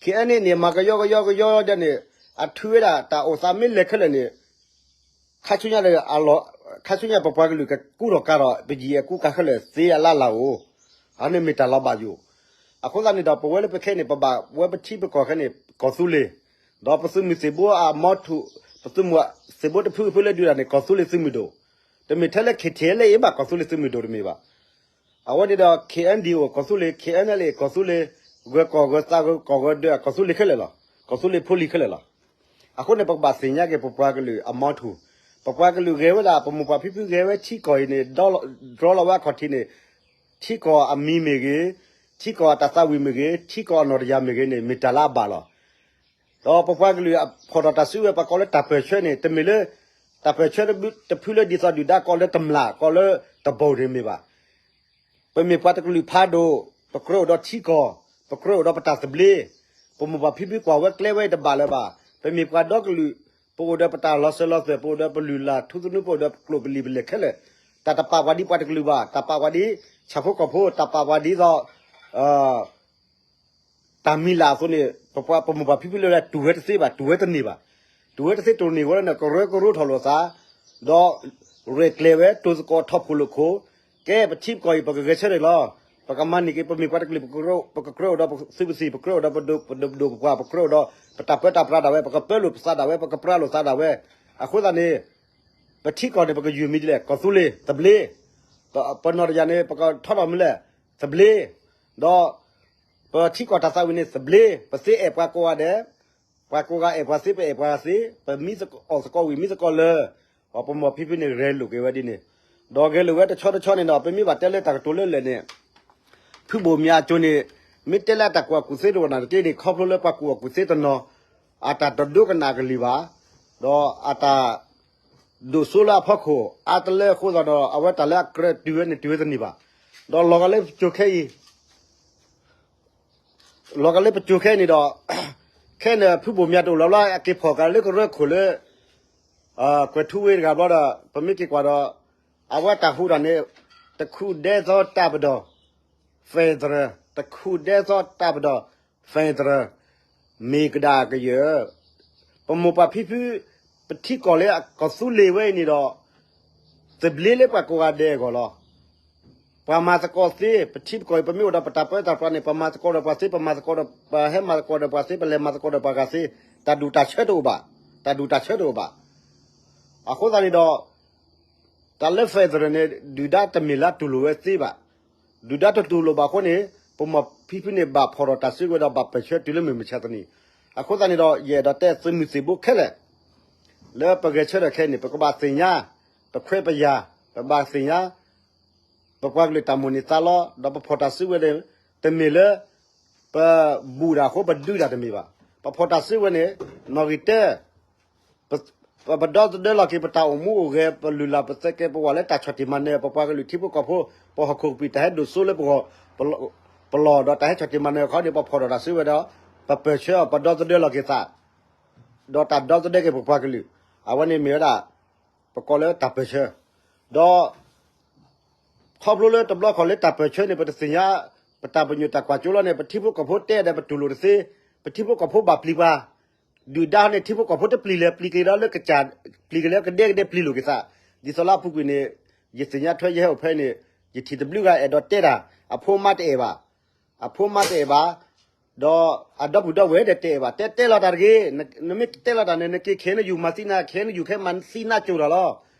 KNA န့ၣ် မၤကယီကယီကယီဒီးန့ၣ် အထုးဝဲဒၣ် တၢ်အိၣ်သးမ့ၢ်လဲၤခဲလၢာ်န့ၣ် ခါဆူညါဒီး ခါဆူညါပပှၤကလုာ်ကကူထီၣ်ကၤထီၣ် ပယံၤအဲၣ်ကူကၤခဲလၢာ်သ့အလၢ်လၢ်ဧိၤ, အန့ၣ်မ့ၢ်တၢ်လီၤဘၣ်ယိၣ်. အဃိသတးန့ၣ်ဒီး ပဝဲလၢပခဲအံၤန့ၣ် ပဘၣ်ဝဲပထံပကီၢ်ခဲအံၤန့ၣ် ကီၢ်သူလ့ၤ, ဒီးပသုးမုၢ်သံၣ်ဘိအမီထူၣ်, ပသုးမုၢ်သံၣ်ဘိတဖုဖုလၢဒုးတၢ်န့ၣ် ကီၢ်သူလ့ၤသုးမုၢ်ဒိၣ်, တမ့ၢ်ထဲလၢ KTLA ဘၣ် ကီၢ်သူလ့ၤသုးမုၢ်ဒိၣ်တမ့ၢ်ဘၣ်. အဝဲန့ၣ်ဒီး KNDO ကီၢ်သူလ့ၤ, KNLA ကီၢ်သူလ့ၤ, ဂၢၤကီၢ်ဂၢၤသးဂၢၤကီၢ်ဂၢၤဒၢး ကီၢ်သူလ့ၤခဲလၢာ်လီၤ. ကီၢ်သူလ့ၤဖိလံၤခဲလၢာ်လီၤ. အဃိန့ၣ် ပကဘၣ်သ့ၣ်ညါက့ၤပပှၤကလုာ်အမီထူၣ်, ပပှၤကလုာ်ဂဲၤဝဲဒၣ် ပမိၢ်ပၢ်ဖံဖုဂဲၤဝဲထံကီၢ်အံၤန့ၣ် ဒြီလီၤဝဲအခီၣ်ထံးန့ၣ်, ထံကီၢ်အမံၤမ့ၢ်ဂ့ၤ, ထံကီၢ်အတၢ်သးဝံၣ်မ့ၢ်ဂ့ၤ, ထံကီၢ်အနီၢ်တယၤမ့ၢ်ဂ့ၤန့ၣ် မ့ၢ်တၢ်လၢအဘၣ်လီၤ. ဒီးပပှၤကလုာ်အဖီၣ်ထီၣ်တၢ်စုကဝဲၤ ပှၤကိးလၢတၢ်ပၢၢ်ဆၢန့ၣ် တမ့ၢ်လၢ တၢ်ပၢၢ်ဆၢတဖုလၢဒ်သိးဒုၣ်ဒါကိးလၢတမျၢ် ကိးလၢတဘိၣ်န့ၣ်မ့ၢ်ဘၣ်. ပမ့ၢ်ပှၤတကလုာ်ဖးဒိၣ်, ပကြၢးအိၣ်ဒီးထံကီၢ်, ပကြၢးအိၣ်ဒီးပတၢ်သဘျ့, ပမိၢ်ပၢ်ဖံဖုကွၢ်ဝဲကျဲဝဲအံၤတဘၣ်လၢၤဘၣ်. ပမ့ၢ်ပှၤဒီကလုာ်, ပအိၣ်ဒီးပတၢ်လီၤစၢၤလီၤသွဲၣ်, ပအိၣ်ဒီးပလုၢ်လၢ်ထူသနူ, ပအိၣ်ဒီးပကျိာ်ပလံာ်ပလဲၢ်ခဲလၢာ်, တၢ်တပာ်ပှၤဒ်ပှၤတကလုာ်ဘၣ်, တၢ်ပာ်ပှၤဒ်ဆၣ်ဖိကီၢ်ဖိ, တၢ်ပာ်ပှၤဒ်သိး တၢ်မံၤလၢ်အသိးန့ၣ် ပပှၤပမိၢ်ပၢ်ဖံဖုလၢ တူၢ်ဝဲတသ့ဘၣ်, တူၢ်ဝဲတန့ၢ်ဘၣ်. တူၢ်ဝဲတသ့တူၢ်န့ၢ်ဝဲလၢန့ၣ် ကရၢကရိထီၣ်လိာ်သး, ဒီးရဲၣ်ကျဲၤဝဲ တိၤသကိးထီၣ်ဖှိၣ်လိာ်ခိၣ်, ကဲပထံပကီၢ်အံၤ ပကဂဲၤဆၢထၢၣ်လီၤ. ပကမၤန့ၢ်က့ၤ ပမ့ၢ်ပှၤတကလုာ် ပကကြၢးအိၣ်ဒီးပသုးပသံၣ် ပကြၢးအိၣ်ဒီးပပဒိၣ်ပပှၢ် ပကြၢးအိၣ်ဒီးပတၢ်ပၢတၢ်ပြးဒၣ်ဝဲ ပကပၢလိာ်ပသးဒၣ်ဝဲ ပကပြးလိာ်သးဒၣ်ဝဲ. အဃိသတးန့ၣ် ပထံကီၢ်န့ၣ် ပကယုၢ်မံၤဒ်လဲၣ် ကီၢ်သူလ့ၤ သဘျ့, ပနီၢ်တယၢ်န့ၣ် ပကထီထီၣ်မနုၤလဲၣ် သဘျ့, ဒီး ပထံကီၢ်တၢ်သးဝံၣ်န့ၣ် သဘျ့, ပသ့အဲၣ်ပှၤကိးဂၤဒဲး, ပှၤကိးဂၤအဲၣ်ပှၤသ့ ပအဲၣ်ပှၤသ့, ပမံအီၣ်သကိးဝံၤမံသကိးလၢာ်, ပမိၢ်ဖံဖုန့ၣ် ဂဲၤလိာ်က့ၤဝဲဒ်န့ၣ်, ဒီးဂဲၤလိာ်ဝဲတဆီတဆီန့ၣ်ဒီး ပမ့ၢ်ဘၣ်တဲလၢတၢ်ကတိၤလၢလၢာ်န့ၣ် ဖုဘိၣ်မၠးအစိၤန့ၣ် မ့ၢ်တဲလၢအတၢ်ကူၣ်ဘၣ်ကူၣ်သ့တအိၣ်နာ်တက့ၢ်န့ၣ် ခီဖျိလၢပှၤကူၣ်ဘၣ်ကူၣ်သ့တနီၤ အတၢ်တဒိကနၣ်အကလုၢ်ဘၣ်, ဒီးအတၢ်ဒိၣ်စိလၢအဖီခိၣ် အါတလၢအဃိသတးဒီး အဝဲတၢ်လၢအကြၢးတုၤဝဲန့ၣ် တုၤဝဲတန့ၢ်ဘၣ်. ဒီးလီၤဂာ်လၢပစိၤခဲအံၤ လီၤဂာ်လၢပစိၤခဲအံၤန့ၣ်ဒီး ခဲန့ၣ် ဖုဘိၣ်မၠးတအိၣ်လီၤဘျီ အက့ၤဖီၣ်ကလၢကရၢခိၣ်လၢ ကွဲၤထူဝ့တဂၤဘျီဒီး ပမ့ၢ်က့ၤကွၢ်ဒီး အဝဲတၢ်ဟူးတၢ်န့ၣ် တခူၣ်ဒဲသီတၢ်ပဒီၣ် federal တခူၣ်ဒဲသီတၢ်ပဒီၣ် federal မ့ၢ်ကဒၣ်ကယၢၢ် ပမိၢ်ပၢ်ဖံဖု ပထံကီၢ်လၢအကီၢ်သူလ့ၤဝဲအံၤန့ၣ်ဒီး သဘျ့လၢပှၤကိးဂၤဒဲးအဂီၢ်လီၤ. ပှၤမၤသကိးသ့ ပထံပကီၢ်အံၤ ပမ့ၢ်အိၣ်ဒီးပတၢ်ပၢတၢ်ပြးန့ၣ် ပမၤသကိးဒီးပှၤသ့ ပမၤသကိးဒီး ပဟဲမၤသကိးဒီးပှၤသ့ ပလဲၤမၤသကိးဒီးပှၤဂၤသ့ တၢ်ဒူၣ်တၢ်ဆၢတအိၣ်ဘၣ်, တၢ်ဒူၣ်တၢ်ဆၢတအိၣ်ဘၣ်. အဃိသတးန့ၣ်ဒီး တၢ်လၢ federal န့ၣ် ဒုၣ်ဒါတမ့ၢ်လၢတူၢ်လိာ်ဝဲသ့ဘၣ်. ဒုၣ်ဒါတတူၢ်လိာ်ဘၣ်အဃိန့ၣ် ပမိၢ်ဖံဖုန့ၣ် ဘၣ်ဖီၣ်ထီၣ်တၢ်စုကဝဲၤဒီးဘၣ်ပၢၢ်ဆၢတုၤလၢမုၢ်မဆါတနံၤ. အဃိသတးန့ၣ်ဒီး ယအဲၣ်ဒိးတဲသုးမုၢ်သံၣ်ဘိခဲလၢာ် လၢပဂဲၤဆၢထၢၣ်ခဲအံၤန့ၣ် ပကဘၣ်သ့ၣ်ညါ ပခွဲးပယာ် ပဘၣ်သ့ၣ်ညါ ပပှၤကလုာ်တၢ်မိၣ်န့ၢ်သးလီ ဒီးပဖီၣ်တၢ်စုကဝဲၤန့ၣ် တမ့ၢ်လၢ ပဘူၣ်တၢ်အဃိ ပဒုးတၢ်တမ့ၢ်ဘၣ်. ပဖီၣ်တၢ်စုကဝဲၤန့ၣ် နီၣ်ဂံၢ်တၢ ပ ပဒီသဒၢလီၤက့ၤ ပတၢ်အိၣ်မူအိၣ်ဂဲၤ ပလုၢ်လၢ်ပသဲကဲ ပဝဲလၢတၢ်ဆီၣ်တံၢ်မၤနၢၤ ပပှၤကလုာ်ထံဖိကီၢ်ဖိ ပဟီၣ်ခိၣ်ကပံာ် တၢ်ဟဲဒိၣ်စိလၢပဂီၢ် ပလီၢ်ဒီးတၢ်ဟဲဆီၣ်တံၢ်မၤနၢၤအခီန့ၣ် ပဖီၣ်ထီၣ်တၢ်စုကဝဲၤဒီး ပပၢၢ်ဆၢအီၤ ပဒီသဒၢလီၤက့ၤသး ဒီးတၢ်ဒီသဒၢက့ၤပပှၤကလုာ် အဝဲန့ၣ်မ့ၢ်ဝဲဒၣ် ပကိးလၢတၢ်ပၢၢ်ဆၢ ဒီး ခီဖျိလၢတဘျီခီၣ်လၢတၢ်ပၢၢ်ဆၢန့ၣ် ပတသ့ၣ်ညါ ပတၢ်ပညိၣ်တၢ်ကွၢ်စိလီၤန့ၣ် ပထံဖိကီၢ်ဖိတဲဒီးပတူၢ်လိာ်တသ့, ပထံဖိကီၢ်ဖိဘၣ်ပျံၤပှၤ, ဒုၣ်ဒါန့ၣ် ထံဖိကီၢ်ဖိတပျံၤလၢၤ ပျံၤက့ၤဒီးလၢကစၢ် ပျံၤက့ၤလၢကဒဲကဒဲပျံၤလိာ်က့ၤသး, ဒ်သိးလၢအပူၤကွံာ်န့ၣ် ယသ့ၣ်ညါထွဲယဟဲအိၣ်ဖဲန့ၣ် ယထံၣ်တဘျုးဂၤအဲၣ်ဒိးတဲတၢ်, အဖိမါတအဲၣ်ဘၣ်, အဖိမါတအဲၣ်ဘၣ်, ဒီးအဒီပုၢ်ဒီဝဲၢ်ဒီးတအဲၣ်ဘၣ်, တဲတဲလီၤတၢ်တဂ့ၤ, နမ့ၢ်တဲလီၤတၢ်န့ၣ် နက့ၤ KNU မၤသံနၤ KNU ခဲမၤသံနါစိၤတၢ်လီၤ.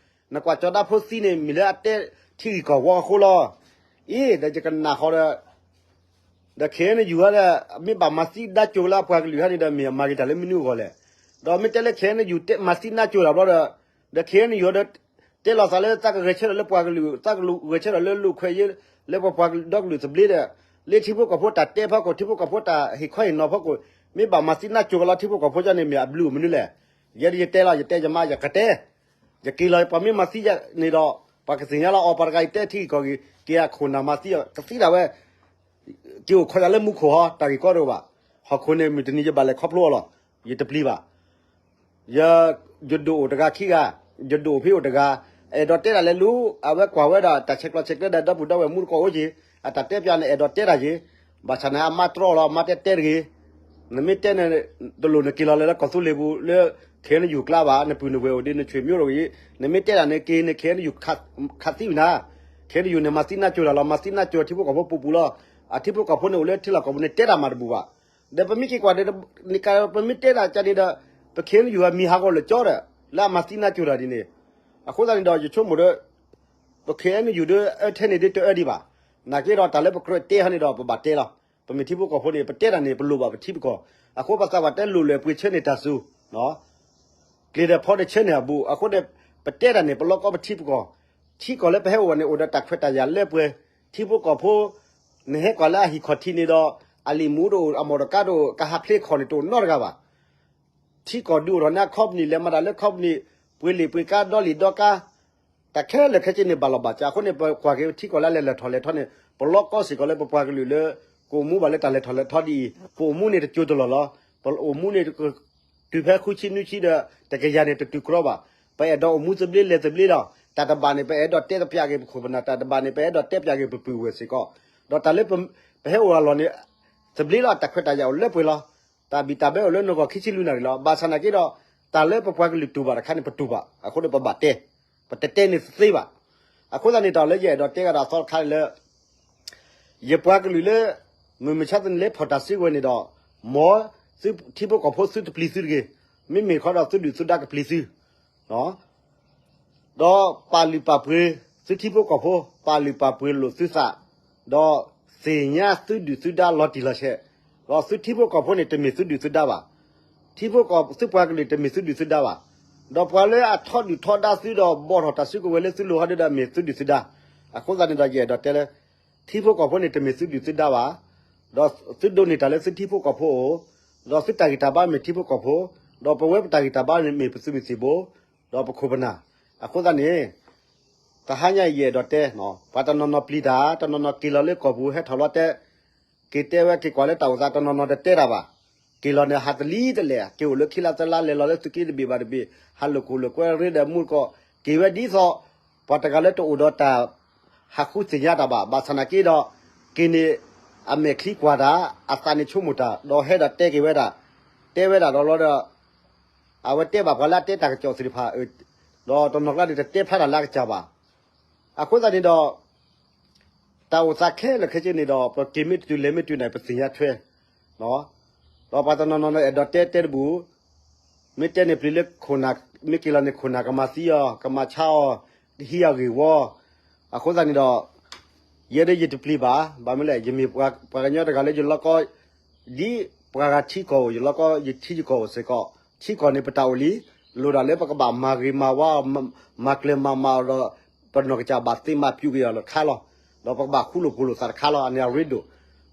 နကွၢ်ကၠီၤဒၣ်ဖိသံန့ၣ် မ့ၢ်လၢအတဲထံဂ့ၢ်ကီၢ်ဝီအဃိလီၤ. အံၤ ဒီးယကနၣ်ဃီဒီး ဒီး KNU ဟဲဒီး မ့ၢ်ဘၣ်မၤသံနါစိၤလၢအပှၤကလုာ်ဟဲန့ၣ်ဒီး မ့ၢ်အမၤက့ၤတၢ်လၢမနုၤအဂီၢ်လဲၣ်. ဒီးမ့ၢ်တဲလၢ KNU တဲမၤသံနါစိၤတၢ်ဘျီဒီး ဒီး KNU ဒီး တဲလီၤသးလၢသးကဂဲၤဆၢထၢၣ်လၢပှၤကလုာ် သးကဂဲၤဆၢထၢၣ်လၢလူၢ်ခွဲးယာ် လၢပပှၤကလုာ်ဒီကလုာ်သဘျ့ဒီး လၢထံဖိကီၢ်ဖိတၢ်တဲဖီခိၣ် ထံဖိကီၢ်ဖိတၢ်ဟ့ၣ်ခီဟ့ၣ်နီၤဖီခိၣ် မ့ၢ်ဘၣ်မၤသံနါစိၤကလီၤ ထံဖိကီၢ်ဖိကၠီန့ၣ် မ့ၢ်အဘျုးမနုၤလဲၣ်. ယဲဒၣ်ယတဲလီၤ ယတဲယမါယကတဲ ယက့ၤလီၤ ပှၤမ့ၢ်မၤသံယၤန့ၣ်ဒီး ပှၤကသ့ၣ်ညါလီၤ အီၤပှၤတဂၤအံၤတဲထံဂ့ၢ်ကီၢ်ဂ့ၢ် က့ၤအခိၣ်နၢ်မၤသံ ကသံဒၣ်ဝဲ က့ၤအိၣ်ခိးယၤလၢမူခိၣ်ဟီ တၢ်ဂ့ၢ်ကီတအိၣ်ဘၣ်. ဟီၣ်ခိၣ်န့ၣ် မုၢ်တနံၤယဘၣ်လဲၤခီဖျိအီၤလီၤ. ယတပျံၤဘၣ်. ယ ယဒိၣ်အိၣ်တဂၤခံဂၤ, ယဒိၣ်အိၣ်ဖဲအိၣ်တဂၤ, အဲၣ်ဒိးတဲဒၣ်လဲာ်လူၤ အဝဲကွၢ်ဝဲဒၣ်တၢ်ဆဲးကျိးဆဲးကျၢဒီး ဒီပုၢ်ဒီဝဲၢ်မူတကိးအိၣ်က့ၤ, အတၢ်တဲပၠးန့ၣ် အဲၣ်ဒိးတဲတၢ်က့ၤ, ဘၣ်ဆၣ်န့ၣ် အမါတြီလီၤ အမါတဲတဲတဂ့ၤ, နမ့ၢ်တဲန့ၣ် တလိၣ်နက့ၤလီၤလၢလၢကီၢ်သူလ့ၤပူၤ လၢ KNU ကျါဘၣ်, နပုၢ်နဝဲၢ်အိၣ်ဒီး နဆွေမျိုးတအိၣ်ဂ့ၤ, နမ့ၢ်တဲဒၣ်န့ၣ် က့ၤန့ၣ် KNU ခးသံဝံၤနၤ, KNU န့ၣ် မၤသံနါစိၤတၢ်လီၤ, မၤသံနါစိၤထံဖိကီၢ်ဖိပူၤပူၤလီၤ. အထံဖိကီၢ်ဖိန့ၣ်အိၣ်လၢထံလီၢ်ကီၢ်ပူၤန့ၣ် တဲတၢ်မၤတဘူၣ်ဘၣ်. ဒီးပမ့ၢ်က့ၤကွၢ်ဒီး ပမ့ၢ်တဲဒၣ်ကန့ၣ်ဒီး ပ KNU အမံၤဟးဂီၤလၢာ်ကၠီဒီး လၢအမၤသံနါစိၤတၢ်ဒ်န့ၣ်, အဃိသတးန့ၣ်ဒီး ယဆိကမိၣ်ဒီး ပ KNU ဒီး အၢထဲန့ၣ်ဒ်တအၢဒံးဘၣ်. နာ်က့ဒီးတၢ်လၢပကြၢးတဲဟီန့ၣ်ဒီး ပဘၣ်တဲလီၤ. ပမ့ၢ်ထံဖိကီၢ်ဖိန့ၣ် ပတဲတၢ်န့ၣ် ပလိၣ်ဘၣ်ပထံပကီၢ်, အဃိပသးပှၢ်တဲလိၣ်လၢပှ့ၤဆၢန့ၢ်တၢ်စူၤ ကျ့ၤဒီးဖီဒီးဆၢန့ၢ်အဘူး, အဃိန့ၣ် ပတဲတၢ်န့ၣ် ပလီကီပထံပကီၢ်, ထံကီၢ်လၢပဟဲအိၣ်ဘၣ်န့ၣ် အိၣ်ဒီးတၢ်ခွဲးတၢ်ယာ်လၢပှဲၤ, ထံဖိကီၢ်ဖိ နဟဲကွၢ်လၢအဟံၣ်ခီၣ်ထံးန့ၣ်ဒီး အလံာ်မူတအိၣ် အမီၢ်တကါတအိၣ် ကဟးဖျ့ခီၣ်န့ၣ်တအိၣ်နီတဂၤဘၣ်. ထံကီၢ်ဒုးအိၣ်ထီၣ်န့ၢ်အခီပနံၣ် လဲၤမၤတၢ်လၢခီပနံၣ်, ပှ့ၤလံာ်ပှ့ၤကါ ဒီလံာ်ဒီကါ, တၢ်ခဲလၢာ်ခဲဆ့န့ၣ် ဘၣ်လီၤဘၣ်စး အဃိန့ၣ် ပကွၢ်က့ၤထံကီၢ်လၢအလဲၤထီၣ်လဲၤထီန့ၣ် ပလီကီစ့ၢ်ကီးလၢပပှၤကလုာ်လၢ ကအိၣ်မူဘၣ်လၢတၢ်လဲၤထီၣ်လဲၤထီဒ်အံၤ, ပအိၣ်မူန့ၣ်တစိၤတလီၢ်လီၤ. ပအိၣ်မူန့ၣ် တုၤဖဲဃုဆံနွံဆံဒီး တကယၤန့ၣ်တတုၤကြီဘၣ်. ပအဲၣ်ဒိးအိၣ်မူသဘျ့လဲၤသဘျ့လီၤ. တၢ်တဘၣ်န့ၣ် ပအဲၣ်ဒိးတဲတပျးက့ၤပခိၣ်ပနၢ်, တၢ်တဘၣ်န့ၣ် ပအဲၣ်ဒိးတဲပျးက့ၤပပုၢ်ဝဲၢ်စ့ၢ်ကီး, ဒီးတၢ်လၢ ပဟဲအိၣ်အလီၢ်န့ၣ် သဘျ့လီၤ တၢ်ခွဲးတၢ်ယာ်အိၣ်လၢပှဲၤလီၤ. တၢ်ဘံၣ်တၢ်ဘၢအိၣ်လၢနဂီၢ်ခံဆံလွံၢ်နၣ်ရံၣ်လီၤ. ဘၣ်ဆၣ်နာ်က့ဒီး တၢ်လၢပပှၤကလုာ်တူၢ်ဘၣ်တခါန့ၣ် ပတူၢ်ဘၣ်. အဃိန့ၣ် ပဘၣ်တဲ, ပတတဲန့ၣ်သ့ဘၣ်. အဃိသတးန့ၣ်ဒီးလၢယအဲၣ်ဒိးတဲကဒီးအသီတခါန့ၣ်လၢ ယပှၤကလုာ်လၢ မုၢ်မဆါတနံၤလၢဖီၣ်တၢ်စုကဝဲၤန့ၣ်ဒီး မ်ထံဖိကီၢ်ဖိသုတပျံၤသုတဂ့ၤ, မ့မ့ၢ်ခီဒီးသုဒုၣ်သုဒါကပျံၤသု ဒီးပာ်လုၢ်ပာ်ပှ့ၤသုထံဖိကီၢ်ဖိ, ပာ်လုၢ်ပာ်ပှ့ၤလိာ်သုသး, ဒီးသ့ၣ်ညါသုဒုၣ်သုဒါလီၤတံၢ်လီၤဆဲး, ဒီးသုထံဖိကီၢ်ဖိန့ၣ် တမ့ၢ်သုဒုၣ်သုဒါဘၣ်. ထံဖိကီၢ် သုပှၤကလုာ်တမ့ၢ်သုဒုၣ်သုဒါဘၣ်. ဒီးပှၤလၢအထီဒုၣ်ထီဒါသုဒီးဘီၣ်ထီၣ်တၢ်စုကဝဲၤလၢသုလိၤဟီဒုဒီးမ့ၢ်သုဒုၣ်သုဒါ. အဃိသတးန့ၣ်ဒီးယအဲၣ်ဒိးတဲလၢ ထံဖိကီၢ်ဖိန့ၣ် တမ့ၢ်သုဒုၣ်သုဒါဘၣ်, ဒီးသုဒိးန့ၢ်တၢ်လၢသုထံဖိကီၢ်ဖိအအိၣ်, ဒီးသုတၢ်ဂံၢ်တၢ်ဘါမ့ၢ်ထံဖိကီၢ်ဖိ, ဒီးပဝဲပတၢ်ဂံၢ်တၢ်ဘါန့ၣ်မ့ၢ်ပသုးမုၢ်သံၣ်ဘိ, ဒီးပခိၣ်ပနၢ်. အဃိသတးန့ၣ် တဟါညါအံၤယအဲၣ်ဒိးတဲ, ပှၤတနီၤနီၤပျံၤတၢ်, တနီၤနီၤက့ၤလီၤလၢကီၢ်ပူၤဟဲထီၣ်လီၤတဲ, က့ၤတဲဝဲက့ၤကွၢ်လၢတၢ်အိၣ်သး တနီၤနီၤတတဲတၢ်ဘၣ်. က့ၤလီၤန့ၣ် ဟးတလံၤတလဲၣ်, က့ၤအိၣ်လၢခံလါသၢလါ လဲၤလီၤလၢသုးက့တဘ့ၣ်ဘၣ်တဘ့ၣ်, ဟးလိာ်ခိၣ်လိာ်ကွဲရ့ဒီးမူတကီၢ်, က့ၤဝဲဒ်သိး ပှၤတဂၤလၢတအိၣ်ဒီးတၢ် ဟးဃုသ့ၣ်ညါတၢ်ဘၣ်, ဘၣ်ဆၣ်နာ်က့ဒီး က့ၤန့ၣ် အမဲာ်ချံကွၢ်တၢ်, အသးန့ၣ်ဆိကမိၣ်တၢ်, ဒီးဟဲဒီးတဲက့ၤဝဲဒၣ်, တဲဝဲဒၣ်ဒီးလီၤဒီး အဝဲတဲဘၣ်ပှၤလၢအတဲတၢ်ကစီၣ်သ့ၣ်တဖၣ်, ဒီးတနီၤကျါန့ၣ် တတဲဖျါတၢ်လၢအကစၢ်ဘၣ်. အဃိသတးန့ၣ်ဒီး တၢ်အိၣ်သးခဲလၢာ်ခဲဆ့န့ၣ်ဒီး ပက့ၤမ့ၢ်တတုၤလဲၤမ့ၢ်တုၤန့ၣ် ပသ့ၣ်ညါထွဲ, ဒီးပှၤတနီၤနီၤဒီးအဲၣ်ဒိးတဲတဲတဘူၣ်, မ့ၢ်တဲန့ၣ်ပျံၤလၢခိၣ်နၢ်, မ့ၢ်က့ၤလီၤန့ၣ်ခိၣ်နၢ်ကမၤသံအီၤ, ကမၤဆါအီၤ, ကဟံးအဂ့ၢ်ဝီ. အဃိသတးန့ၣ်ဒီး ယဲဒၣ်ယတပျံၤဘၣ်, ဘၣ်မနုၤလဲၣ်, ယမ့ၢ်ပှၤကညီတဂၤလၢယလီၢ်ကီ ဒ်ပှၤဂၤထံကီၢ်အိၣ် ယလီၢ်ကီ ယထံယကီၢ်အိၣ်စ့ၢ်ကီး, ထံကီၢ်န့ၣ်ပတၢ်အိၣ်လံ, လိၣ်ဒၣ်လၢပကဘၣ်မၤဂ့ၤမၤဝါအီၤ, မၤကျၢၤမၤမၤအီၤဒီး ပနီၢ်ကစၢ်ဘၣ်သ့မၤပျူးက့ၤအီၤတခါလီၤ. ဒီးပကဘၣ်ဃူလိာ်ဖိးလိာ်သးတခါလီၤ. အန့ၣ်အရ့ဒိၣ်,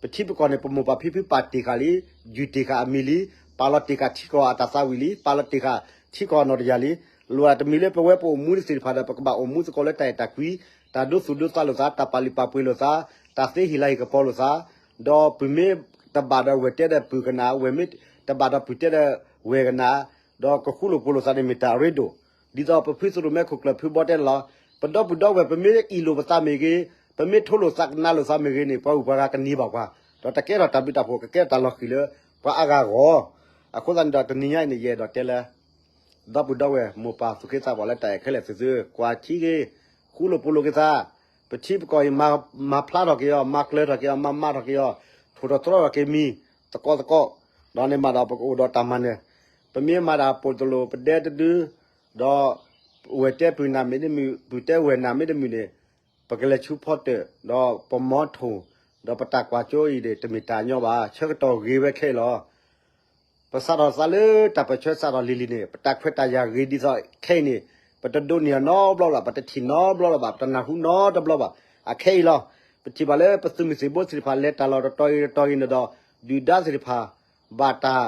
ပထံပကီၢ်န့ၣ် ပမိၢ်ပၢ်ဖံဖုပာ်တ့ၢ်ဃာ်လံ, ယုၢ်တ့ၢ်ဃာ်အမံၤလံ, ပာ်လီၤတ့ၢ်ဃာ်ထံကီၢ်အတၢ်သးဝံၣ်လံ, ပာ်လီၤတ့ၢ်ဃာ်ထံကီၢ်အနီၣ်တယၢ်လံ. လိၣ်ဒၣ်တမံၤလၢပဝဲပအိၣ်မူတသ့ၣ်တဖၣ်ဒီး ပကဘၣ်အိၣ်မူသကိးလၢတၢ်အဲၣ်တၢ်ကွံ, တၢ်ဒိသူၣ်ဒိသးလိာ်သး, တၢ်ပာ်လုၢ်ပာ်ပှ့ၤလိာ်သး, တၢ်သ့ဟ့ၣ်လၤဟ့ၣ်ကပီၤလိာ်သး, ဒီးပုၢ်မ့ၢ်တဘၣ်ဒီးဝဲၢ်တဲဒီးပုၢ်ကနၣ်, ဝဲၢ်မ့ၢ်တဘၣ်ဒီးပုၢ်တဲဒီးဝဲၢ်ကနၣ်, ဒီးကဃူလိာ်ဖိးလိာ်သးန့ၣ်မ့ၢ်တၢ်အရ့ဒိၣ်, ဒ်သိးပဖုသရၣ်မဲခိၣ်ကျၢၢ်ဖုဘီတဲန့ၣ်လီၤ. ပဒီပုၢ်ဒီဝဲၢ် ပမ့ၢ်အ့ၣ်လိာ်ပသးမ့ၢ်ဂ့ၤ, ပမ့ၢ်ထိလိာ်သးကနၣ်လိာ်သးမ့ၢ်ဂ့ၤန့ၣ် ပှၤဂုၤပှၤဂၤကန့ၢ်ဘၣ်ပှၤ, ဒီးတကဲထီၣ်တၢ်ဘျုးတၢ်ဖှိၣ် ကကဲထီၣ်တၢ်လီၤဃံၤလၢပှၤအါဂၤအဂီၢ်. အဃိသတးန့ၣ်ဒီးတနံၤညါအံၤန့ၣ် ယအဲၣ်ဒိးတဲလၢ ဒီပုၢ်ဒီဝဲၢ် မိၢ်ပၢ်သူၣ်က့သးပှၢ်လၢတၢ်အဲၣ်ခဲလၢာ်သ့ၣ်သု, ကွၢ်ထံဂ့ၤ, ဃူလိာ်ဖိးလိာ်က့ၤသး, ပထံပကီၢ်အံၤ မၤဖျါထီၣ်က့ၤအီၤ, မၤကျၢၤထီၣ်က့ၤအီၤ, မၤမၤထီၣ်က့ၤအီၤ, ထိၣ်ထီၣ်တြီထီၣ်က့ၤမံၤ, သကိးသကိး, ဒီးန့ၣ်မးဒီးပကအိၣ်ဒီးတၢ်မၤနၢၤ, ပမ့ၢ်မၤတၢ်ပိာ်တလိၤ ပဒဲတဒု, ဒီးဝဲၢ်တဲပုၢ်နၢ်မ့ၢ်တမုာ်, ပုၢ်တဲဝဲၢ်နၢ်မ့ၢ်တမုာ်န့ၣ်, ပကလဲၤဆူဖီတၢၣ်, ဒီးပမီထိၣ်, ဒီးပတၢ်ကွၢ်ကၠိအံၤန့ၣ် တမ့ၢ်တၢ်ညီဘၣ်, ဆၢကတီၢ်ဂ့ၤဝဲခဲအံၤလီၤ. ပစးထီၣ်သးလၢတၢ်ပၢၢ်ဆၢစးထီၣ်လံၤလံၤန့ၣ် ပတၢ်ခွဲးတၢ်ယာ်ဂ့ၤဒ်သိးခဲအံၤန့ၣ် ပတဒိးန့ၢ်အီၤနီတဘျီဘၣ်, ပတထံၣ်နီတဘျီဘၣ်, ပတနၢ်ဟူနီတဘျီဘၣ်. အခဲအံၤလီၤ. ပထံၣ်ဘၣ်လၢပသုးမုၢ်သံၣ်ဘိသ့ၣ်တဖၣ် လဲၤတၢ်လီၢ်တတီၤဂ့ၤတတီၤဂ့ၤန့ၣ်ဒီး ဒုၣ်ဒါသ့ၣ်တဖၣ် ဘၣ်တၢ်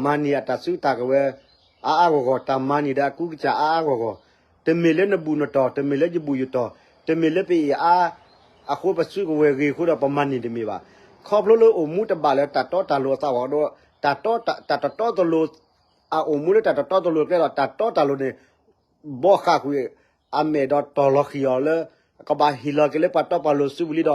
မၤန့ၢ်အတၢ်စုတၢ်ကဝဲၤ အါအါဂီၢ်ဂီၢ်, တၢ်မၤန့ၢ်ဒီးအကူကစၢ်အါအါဂီၢ်ဂီၢ်, တမ့ၢ်လၢနဘူၣ်နတီၢ်, တမ့ၢ်လၢယဘူၣ်ယတီၢ်, တမ့ၢ်လၢပအ့ၣ်အါ အဃိပစုကဝဲၤဂ့ၤအဃိဒီးပမၤန့ၢ်တမ့ၢ်ဘၣ်. ခီဖျိလၢအိၣ်မူတဘၣ်လၢတၢ်တီတၢ်လိၤအသးဘၣ်ဒီး တၢ်တီ တၢ်တတီတလိၤ, အအိၣ်မူလၢတၢ်တတီတလိၤကျဲဒီး တၢ်တီတၢ်လိၤန့ၣ် ဘီဃၣ်ကွံာ် အမဲာ်ဒီးတီၢ်လီၤဃံၤအီၤလၢ ကဘၣ်ဟ့ၣ်လီၤက့ၤလၢပှၤတီပှၤလိၤစုပူၤလံဒီး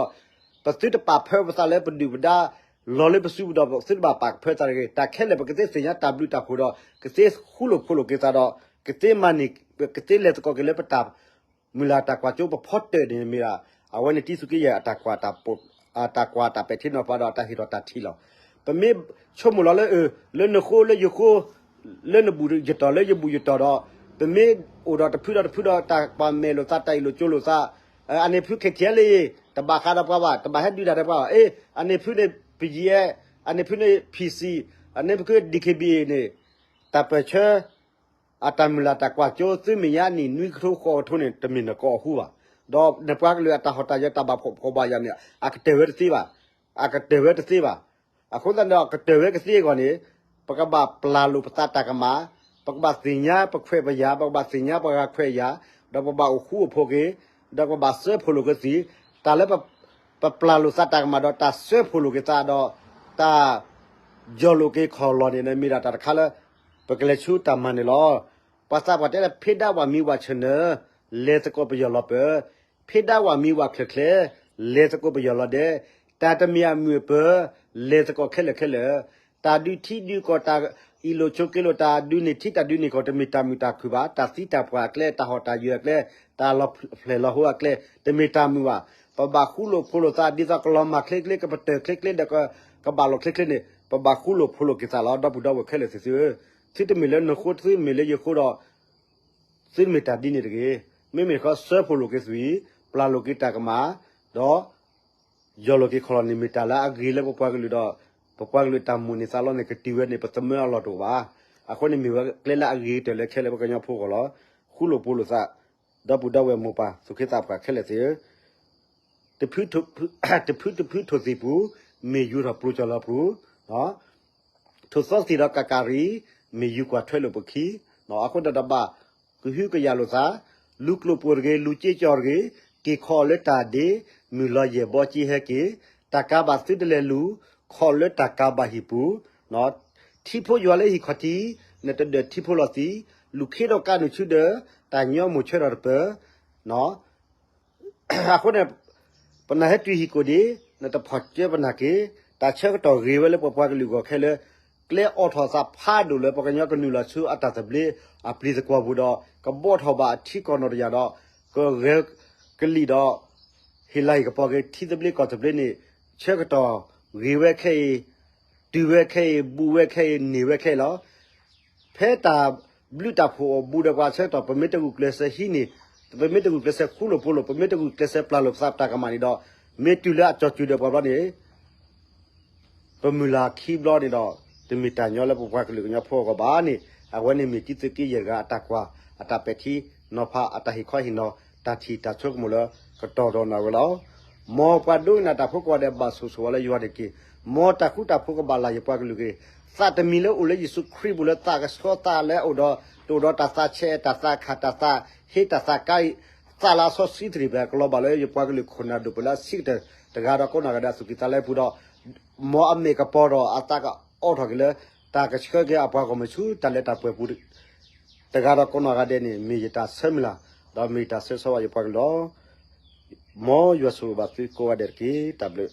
ပသုတပာ်ဖၢပသးလၢပဒုၣ်ပဒါ လီၤလၢပစုပူၤဒီး ပသုတဘၣ်ပာ်ဖၢသးတဂ့ၤ. တၢ်ခဲလၢာ်ပကသ့သ့ၣ်ညါတၢ်ဘျုးတၢ်ဖှိၣ်ဒီး ကသ့ဃူလိာ်ဖိးလိာ်က့ၤသးဒီး ကသ့မၤန့ၢ် ကသ့လဲၤသကိးက့ၤလၢပတၢ် မုၢ်လၢ်တၢ်ကွၢ်ကၠိပဖီတၢၣ်န့ၣ်မ့ၢ်ဒၣ် အဝဲန့ၣ်တံၤသကိးယဲၢ် အတၢ်ကွၢ်တၢ်ပဲာ်ထံနီၤဖးဒီးတၢ်ဟ့ၣ်ထီၣ်တၢ်ထံၣ်လီၤ. ပမ့ၢ်ဆိကမိၣ်လီၤလၢ လၢနဃိလၢယဃိ လၢနဘူၣ်ယတီၢ်လၢယဘူၣ်ယတီၢ်ဒီး ပမ့ၢ်အိၣ်ဒီးတဖုဒီးတဖုဒီး တၢ်ကွၢ်မဲာ်လိာ်သး တၢ်အ့ၣ်လိာ်ကၠိလိာ်သး, အန့ၣ်ဖု ခဲထံလံ, တဘၣ်ဃးဒီးပှၤဘၣ်, တဘၣ်ဟဲဒုးတၢ်ဒီးပှၤဘၣ်. အ့ အန့ၣ်ဖုန့ၣ် ပယံၤအဲ, အန့ၣ်ဖုန့ၣ် ဖံၣ်စံၣ်, အန့ၣ်ဖုန့ၣ် ဒံၣ်ခ့ဘံၣ်န့ၣ် တၢ်ပၢၢ်ဆၢ အတၢ်မုၢ်လၢ်တၢ်ကွၢ်ကၠိ သုမ့ၢ်ညါနံၣ်နွံကထိဃိးကထိန့ၣ် တမ့ၢ်နကအီၣ်ဟူဘၣ်. ဒီးနပှၤကလုာ်အတၢ်ဟီၣ်တၢ်ယၢၤ တၢ်ဘၣ်ဖှီၣ်ဘၣ်ယာ်န့ၣ် အကတၢၢ်ဝဲတသ့ဘၣ်. အကတၢၢ်ဝဲတသ့ဘၣ်. အဃိသတးဒီး ကတၢၢ်ဝဲကသ့အဂီၢ်န့ၣ် ပကဘၣ်ပျၢ်လိာ်ပသးတၢ်ကမၣ်, ပကဘၣ်သ့ၣ်ညါပခွဲးပယာ်, ပကဘၣ်သ့ၣ်ညါပှၤဂၤခွဲးယာ်, ဒီးပဘၣ်အိၣ်ဃူအိၣ်ဖိးက့ၤ, ဒီးပဘၣ်စၢဖှိၣ်လိာ်က့ၤသ့ၣ်, တၢ်လၢ ပပျၢ်လိာ်သးတၢ်ကမၣ်ဒီး တၢ်စၢဖှိၣ်လိာ်က့ၤသးဒီး တၢ်ယီၢ်လိာ်က့ၤခီၣ်လီၢ်န့ၣ် မ့ၢ်ဒၣ်တၢ်တခါလၢ ပကလဲၤဆူတၢ်မၤန့ၣ်လီၤ. ပှၤသးပှၢ်တဲလၢ ဖဲဒၣ်ဝၣ်မံဝၣ်ဆၢၣ်နၢၣ်, လဲၤသကိးပယီၤလီၤပၢၤ, ဖဲဒၣ်ဝၣ်မံဝၣ်ချၢၣ်ချဲ, လဲၤသကိးပယီၤလီၤဒဲး, တၢ်တမံၤအမုာ်အပၢၤ, လဲၤသကိးခဲလၢာ်ခဲလၢာ်, တၢ်ဒုးထံဒုးကီၢ် တၢ်အ့ၣ်လိာ်ဆိးက့လိာ် တၢ်ဒုးန့ၢ်ထံတၢ်ဒုးန့ၢ်ကီၢ် တမ့ၢ်တၢ်မုာ်တၢ်ခုၣ်ဘၣ်, တၢ်သံတၢ်ပှၢ်အကျဲ တၢ်ဟီၣ်တၢ်ယၢၤအကျဲ တၢ်လီၤဖျဲၣ်လီၤဟိအကျဲ တမ့ၢ်တၢ်မုာ်ဘၣ်. ပဘၣ်ဃူလိာ်ဖိးလိာ်သး ဒ်သိးကလီၤမၢ်ချ့ချ့ ကပတၢၢ်ချ့ချ့ဒီး ကဘၣ်လိာ်ချ့ချ့န့ၣ် ပဘၣ်ဃူလိာ်ဖိးလိာ်က့ၤသးလီၤ. ဒီပုၢ်ဒီဝဲၢ်ခဲလၢာ်သ့ၣ်သုဧၢ, သုတမ့ၢ်လၢနဃိ သုမ့ၢ်လၢယဃိဒီး သုတမ့ၢ်တၢ်ဒ်န့ၣ်တဂ့ၤ. မ့မ့ၢ်ဃီ စၢဖှိၣ်လိာ်က့ၤသွံၣ်, ပျၢ်လိာ်က့ၤတၢ်ကမၣ်, ဒီး ယီၢ်လိာ်က့ၤခီၣ်လီၢ်န့ၣ် မ့ၢ်တၢ်လၢအဂ့ၤလၢပပှၤကလုာ်ဒီး ပပှၤကလုာ်တၢ်မိၣ်န့ၢ်သးလီန့ၣ် ကတုၤဝဲန့ၣ် ပသမၢအလီၢ်တအိၣ်ဘၣ်. အဃိန့ၣ်မ့ၢ်ဝဲကျဲလၢအဂ့ၤကတၢၢ်လၢခဲလၢာ်ပှၤကညီဖိအဂီၢ်လီၤ. ဃူလိာ်ဖိးလိာ်သး, ဒီပုၢ်ဒီဝဲၢ်မိၢ်ပၢ်သူၣ်က့သးပှၢ်ခဲလၢာ်သ့ၣ်ဧၢ, တဖုတဖုထိၣ်သံၣ်ပူၤ, မ့ၢ်ယူၤထီၣ်ပျိၤကၠီၣ်လီၤပျိၤ, ထိၣ်သီသံၣ်ဒီးကးကးရံၣ်, မ့ၢ်ယူၤကွၢ်ထွဲလိာ်ပခံ, အဃိဒီးတဘၣ်ကဟုကယာ်လိာ်သး, လူၤကျိၣ်ပှိၢ်တဂ့ၤ, လူၤစ့ကၠီၣ်တဂ့ၤ, က့ၤခီအီၤလၢတၢ်ဒ့, မုၢ်လီၤယဲၢ်ဘီက့ၤဟဲက့ၤ, တၢ်ကးဘၣ်သုတလဲၤလူၤ, ခီအီၤလၢတၢ်ကးဘၣ်ဟံၣ်ပူၤ, ထံဖိယွၤလၢဟံၣ်ခီၣ်ထံး, နတဒၢးထံဖိလီၤသံး, လူၤခ့ဒီးကးနုာ်ဆူဒၢး, တၢ်ညီမိၢ်ဆၢထီၣ်တပၢၤ အဃိန့ၣ် ပနၢ်ဟဲတုၤဟံၣ်ကိၣ်ဒံး, နတဖီၣ်ကၢပနၢ်က့ၤ, တၢ်ဆၢကတီၢ်ဂ့ၤဝဲလၢပပှၤကလုာ်အဂီၢ်ခဲလၢာ်, ကျဲအိးထီၣ်သးဖးဒိၣ်လၢပှၤကညီကနုာ်လီၤဆူအတၢ်သဘျ့အပျံၤသကွီၤပူၤဒီး ကဘီၣ်ထီၣ်ဘၣ်အထံကီၢ်နီၢ်တယၢ်ဒီး ကဂဲၤကလံၣ်ဒီး ဟ့ၣ်လၤဟ့ၣ်ကပီၤက့ၤထံသဘျ့ကီၢ်သဘျ့န့ၣ်, ဆၢကတီၢ်ဂ့ၤဝဲခဲအံၤ, တုၤဝဲခဲအံၤ, ဘူးဝဲခဲအံၤ, န့ၢ်ဝဲခဲအံၤလီၤ. ဖဲတၢ်ဘျုးတၢ်ဖှိၣ်အဘူးဒီးပှၤဆၢကတီၢ် ပမ့ၢ်တဂုာ်ကျဲးစၢးဟံးန့ၢ်, ပမ့ၢ်တဂုာ်ကျဲးစၢးဃူလိာ်ဖိးလိာ်, ပမ့ၢ်တဂုာ်ကျဲးစၢးပျၢ်လိာ်ပသးတၢ်ကမၣ်န့ၣ်ဒီး, မ့ၢ်တုၤလၢအကၠီၤစူၤဒီးပှၤဘျီန့ၣ် ပမုၢ်လၢ်ခံဘျီန့ၣ်ဒီး, တမ့ၢ်တၢ်ညီလၢပပှၤကလုာ်ကညီဖိအဂီၢ်ဘၣ်န့ၣ်, အဝဲန့ၣ်မ့ၢ်တံသုးက့ယဲၢ်တဂၤအတၢ်ကွၢ်, အတၢ်ပဲာ်ထံနီၤဖး, အတၢ်ဟ့ၣ်ခီဟ့ၣ်နီၤ, တၢ်ထံၣ်တၢ်ဆိကမိၣ်လၢကတီၢ်ဒီးနၢ်ဝဲလီၤ. မ်ပှၤဒိကနၣ်တၢ်ဖိကိးဂၤဒဲးဘၣ်ဆိၣ်ဂ့ၤဆိၣ်ဝါလၢယွၤန့ၣ်တက့ၢ်. မ်တၢ်ဃူတၢ်ဖိးကဘၣ်လၢ်ယပှၤကလုာ်တက့ၢ်. သးတမံၤလၢအိၣ်လၢယ့ၣ်ၡူးခရံာ်အပူၤလၢသးကဆှီသးလၢအအိၣ်ဒီး, တအိၣ်ဒီးတၢ်သးဆဲး, တၢ်သးခး, တၢ်သးဟ့တၢ်သးကါ, သးလၢအစီဆှံသရံၣ်ပှဲၤကလီၤဘၣ်လၢယပှၤကလုာ်ခိၣ်နၢ်ဒိၣ်ပှဲၤလၢအဆံးကတၢၢ်တဂၤဒီးကိးနီၢ်ဂၤဒဲးအသူၣ်ကံၢ်သးလဲအပူၤဒီး, မ်အမဲာ်ကပီၤဒီးအသးကအိးထီၣ်က့ၤလၢ တၢ်ကဆှၢက့ၤအပှၤဂီၢ်မုၢ်ဆူတၢ်လၢတၢ်ပှဲၤပူၤတဂၤဒီးကိးနီၢ်ဂၤဒဲးန့ၣ် မ့ၢ်ယတၢ်ဆၢမုၢ်လၢ်, ဒီးမ့ၢ်ယတၢ်ဆၢဂ့ၤဆိၣ်ဝါယပှၤကလုာ်လီၤ. မ်ယွၤဆိၣ်ဂ့ၤဘၣ်သုကိးဂၤဒဲးတက့ၢ်. တၢ်ဘျုး